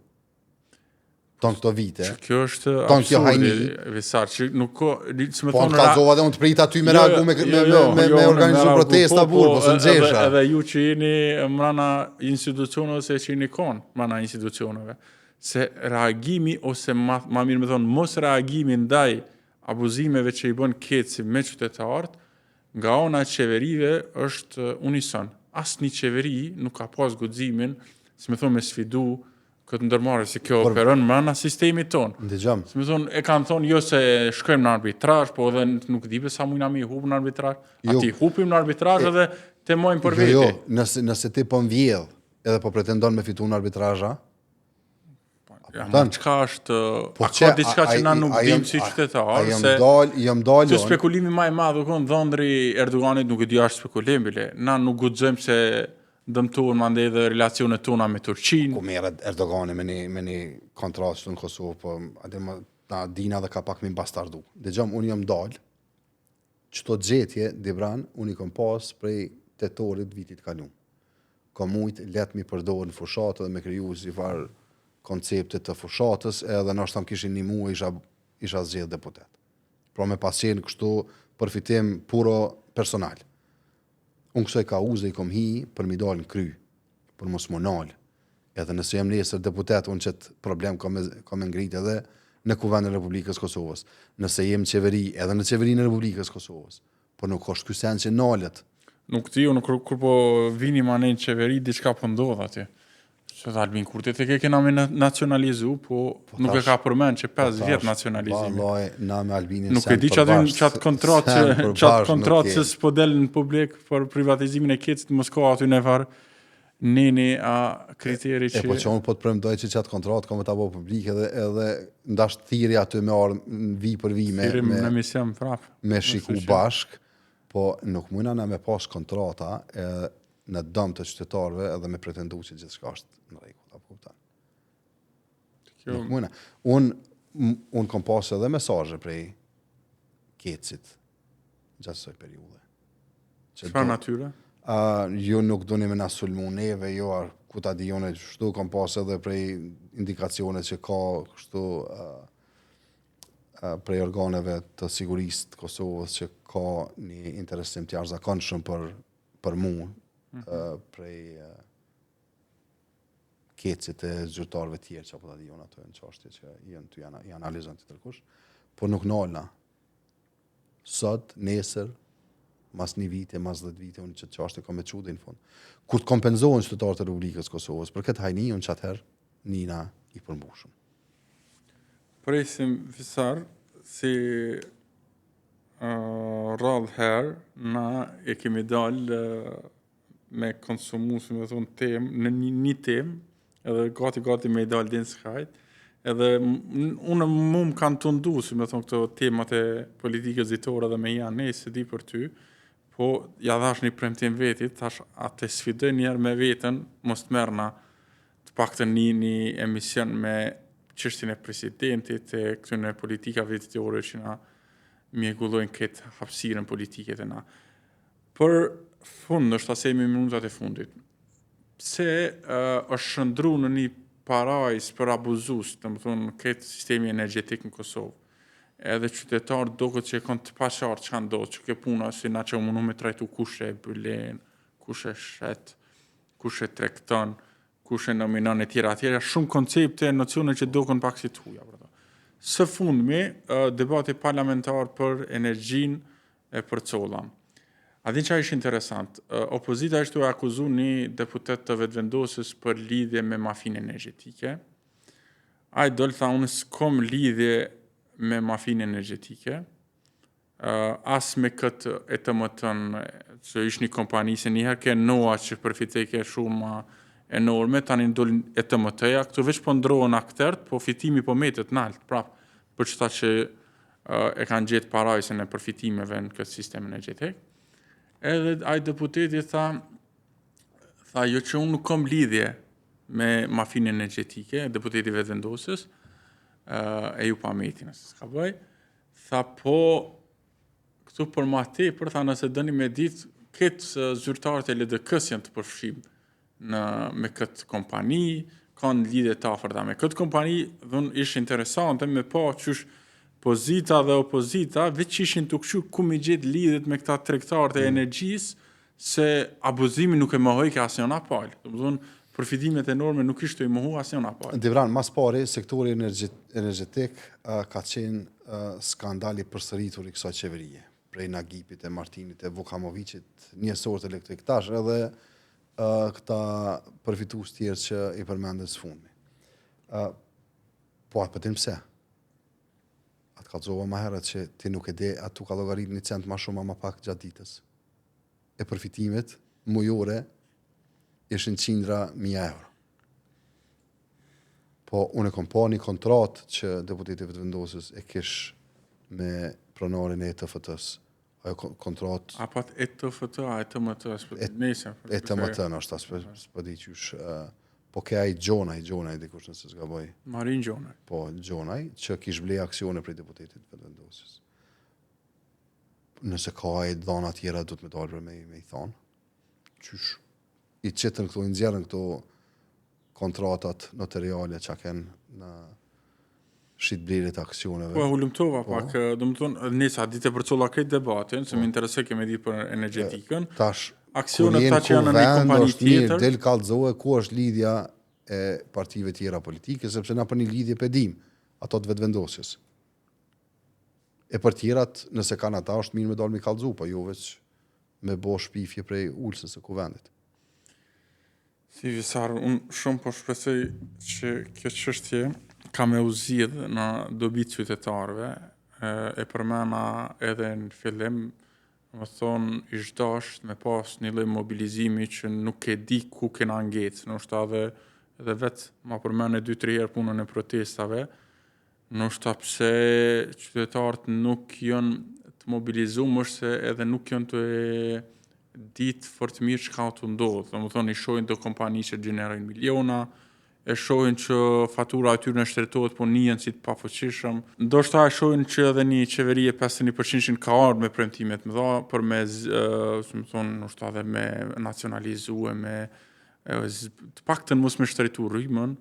Ton këto vite. Që kjo është Ton kjo hajni. Visar, që nuk ka, si më po, thonë, Po kallzova dhe unë të prita aty me jo, reagu me jo, me jo, me, me organizu protesta po, burr, po, po s'e nxesha. Edhe, edhe ju që jeni mrena institucioneve ose që jeni kon mrena institucioneve, se reagimi ose ma, ma mirë me thonë mos reagimi ndaj abuzimeve që i bën KEDS-i me qytetarët, nga ana e qeverive është unison. Asnjë qeveri nuk ka pas guximin, si me thonë, me sfidu këtë ndërmarrje, se kjo Por, operon mrena sistemit tonë. Ndëgjom. Si me thonë, e kanë thonë jo se shkojmë në arbitrazh, po edhe nuk di sa mujna me i hup në arbitrazh. Jo. Ati hupim në arbitrazh edhe të mojmë për jo, vete. Jo, nëse, nëse ti po m'vjedh edhe po pretendon me fitu në arbitrazh, Ja, ma çka është, po a ka diçka që na nuk dim si qytetar, se dal, jam dal. Që spekulimi më i madh u kon dhëndri i Erdoganit, nuk e di a është spekulim bile. Na nuk guxojmë se dëmtohen mandej edhe relacionet tona me Turqinë. Ku merret Erdogani me një me një kontratë këtu në Kosovë, po atë më na dina dhe ka pak me bastardu. Dëgjom, unë jam dal. Qëto gjetje Dibran unë i kom pas prej tetorit vitit kalum. Kom mujt let mi përdor në fushatë dhe me kriju si farë koncepte të fushatës edhe ndoshta më kishin nimu isha isha zgjedh deputet. Pra me pas qenë kështu përfitim puro personal. Unë kësaj kauze i kom hi për mi dalë në kry, për mos m'u nalë. Edhe nëse jam nesër deputet, unë qëtë problem kam me, kam me ngrit edhe në Kuvendin e Republikës Kosovës. Nëse jem në qeveri, edhe në qeverinë e Republikës Kosovës. Por nuk është ky sen që nalet. Nuk di, unë kur, kur po vini ma në qeveri, diçka po ndodh aty. Se dhe Albin Kurti të ke kena me nacionalizu, po, po nuk e ka përmend që 5 po vjet nacionalizimi. Vallaj, na me Albinin Nuk e di qatë qatë kontratë që qatë kontratë që s'po del në publik për privatizimin e KEDS-it, mos ka aty në farë neni a kriteri që... E po që unë po të premtoj që qatë kontratë ka me ta bo publik edhe, edhe ndash thirrje aty me ardhë në vi për vi me... Thirrim në emision prapë. Me shiku bashk, po nuk mujna na me pas kontrata edhe në dëm të qytetarëve edhe me pretendu që gjithçka është në rregull, apo kupton? Kjo... Nuk mujna. Unë un kom pas edhe mesazhe prej KEDS-it gjatë kësaj periudhe. Çfarë natyre? Uh, ju nuk doni me na sulmu neve, jo, a, ku ta di unë, kështu kom pas edhe prej indikacione që ka kështu uh, uh, prej organeve të sigurisë të Kosovës që ka një interesim të jashtëzakonshëm për për mu mm -hmm. prej KEDS-it e zyrtarëve tjerë që apo ta di unë ato janë çështje që janë ty janë i analizon tjetërkush, por nuk nalna. Sot, nesër, mas një vite, mas 10 vite, unë qët çështje kam me çu deri në fund. Kur të kompenzohen qytetarët e Republikës Kosovës, për këtë hajni, unë qatëherë nina i përmbushëm. Presim Visar, si Rrallë herë na e kemi dalë me konsumu, si me thonë, temë, në një, një temë, edhe gati gati me i dalë deri n'skajt, edhe unë mu më kanë tundu, si me thonë, këto temat e politikës ditore dhe me ja ne, s'e di për ty, po ja dhash një premtim vetit, thash, a të sfidoj njëherë me veten, mos të merrna, të paktën një, një emision me çështjen e presidentit, e këtyne politikave ditore që na mjegullojnë këtë hapësirën politike të na. Për fund, ndoshta se jemi minutat e fundit. Pse uh, është shndërru në një parajsë për abuzus, domethonë këtë sistemi energjetik në Kosovë. Edhe qytetarët duket që e kanë të paqartë çka ndodh, që kjo puna si na që u mundu me trajtu kush e blen, kush e shet, kush e tregton, kush e nominon e tjera e tjera, shumë koncepte e nocione që duken pak si të huja. Për Së fundmi, debati parlamentar për energjinë e përcolla. A din çka është interesant? Opozita është tu e akuzu një deputet të Vetëvendosjes për lidhje me mafinë energjetike. Ai dol tha unë s'kom lidhje me mafinë energjetike. as me këtë ETMT-n, që ish një kompani, se njëherë ke NOA që përfiteke shuma enorme, tani dol ETMT-ja, këtu veç po ndrohen akterët, po fitimi po metet nalt, prap, për qëta që E kanë gjetë parajsën e përfitimeve në këtë sistem energjetik. Edhe ai deputeti tha, tha jo që unë nuk kam lidhje me mafinë energjetike, deputeti i Vetëvendosjes, Ejup Ahmeti, nëse s'ka bëj, tha po këtu për ma tepër, tha nëse doni me ditë, këtë zyrtarët e LDK-së janë të përfshim në, me këtë kompani, kanë lidhje të afërta me këtë kompani, dhe ish interesante me pa qysh pozita dhe opozita, veç ishin tu kqyr ku me gjetë lidhjet me këta tregtarët e mm. energjisë, se abuzimi nuk e mohojke asnjëna palë. Domethënë, përfitimet enorme nuk ishte i mohu asnjëna palë. Dibran, mas pari, sektori energjetik ka qenë skandal i përsëritur i kësaj qeverie, prej Nagipit e Martinit e Vukamoviqit, njehsorët elektrik tash edhe këta përfitues tjerë që i përmende së fundmi. Po, a po din pse? A të kallzova ma herët që ti nuk e di a tu ka llogarit një cent ma shumë a ma pak gjatë ditës. E përfitimet mujore ishin qindra mija euro. Po, unë e kom pa një kontratë që deputeti i Vetëvendosjes e kish me pronarin e ETFT-s. Ajo kontratë... A pat ETFT, a ETMT, s'po di, nëse. ETMT, nështë, s'po di qysh... Po ke ai Gjonaj, Gjonaj dikush nëse s'gaboj. Marin Gjonaj. Po, Gjonaj, që kish ble aksione prej deputetit Vetëvendosjes. Nëse ka ai dhana tjera, do të me dalë për me, me i thonë. Qysh i qitën këto, i nxjerrën këto kontratat noteriale që kenë në shitblerje të aksioneve. Po, e hulumtova po. pak, domethonë, nisa ditë e përcolla krejt debatin, se po. më interesoj ke me ditë për energjetikën. Tash, aksionet ta që janë në një kompani tjetër. Mirë, del kallzoe ku është lidhja e partive tjera politike, sepse na për një lidhje pe dim, ato të vetëvendosjes. E për tjerat, nëse kanë ata, është mirë me dalë me kallzu, po jo veç me bo shpifje prej ulëses së kuvendit. Si Visar, unë shumë po shpresoj që kjo çështje ka me u zgjidh në dobi të qytetarëve, e përmena edhe në fillim, domethonë, ish dasht me pas një lloj mobilizimi që nuk e di ku kena ngecë, ndoshta edhe, edhe vetë ma përmene 2-3 herë punën e protestave, Ndoshta pse qytetarët nuk janë të mobilizum është se edhe nuk janë tu e ditë fort mirë çka tu ndodhë. Domethonë, i shohin do kompani që gjenerojnë miliona, e shohin që fatura e tyre shtrejtohet, po nihen si të pafuqishëm. Ndoshta e shohin që edhe një qeveri e 51% ka ardhur me premtime të mëdha për me, si me thonë, ndoshta edhe me nacionalizu e me të paktën mos me shtrejtu rrymën,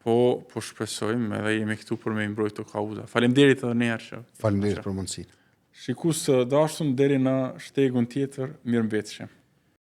Po, po shpresojmë edhe jemi këtu për me i mbrojt këto kauza. Faleminderit edhe një herë që. Faleminderit për mundësinë. Shikues të dashur deri në shtegun tjetër, mirëmbetshim.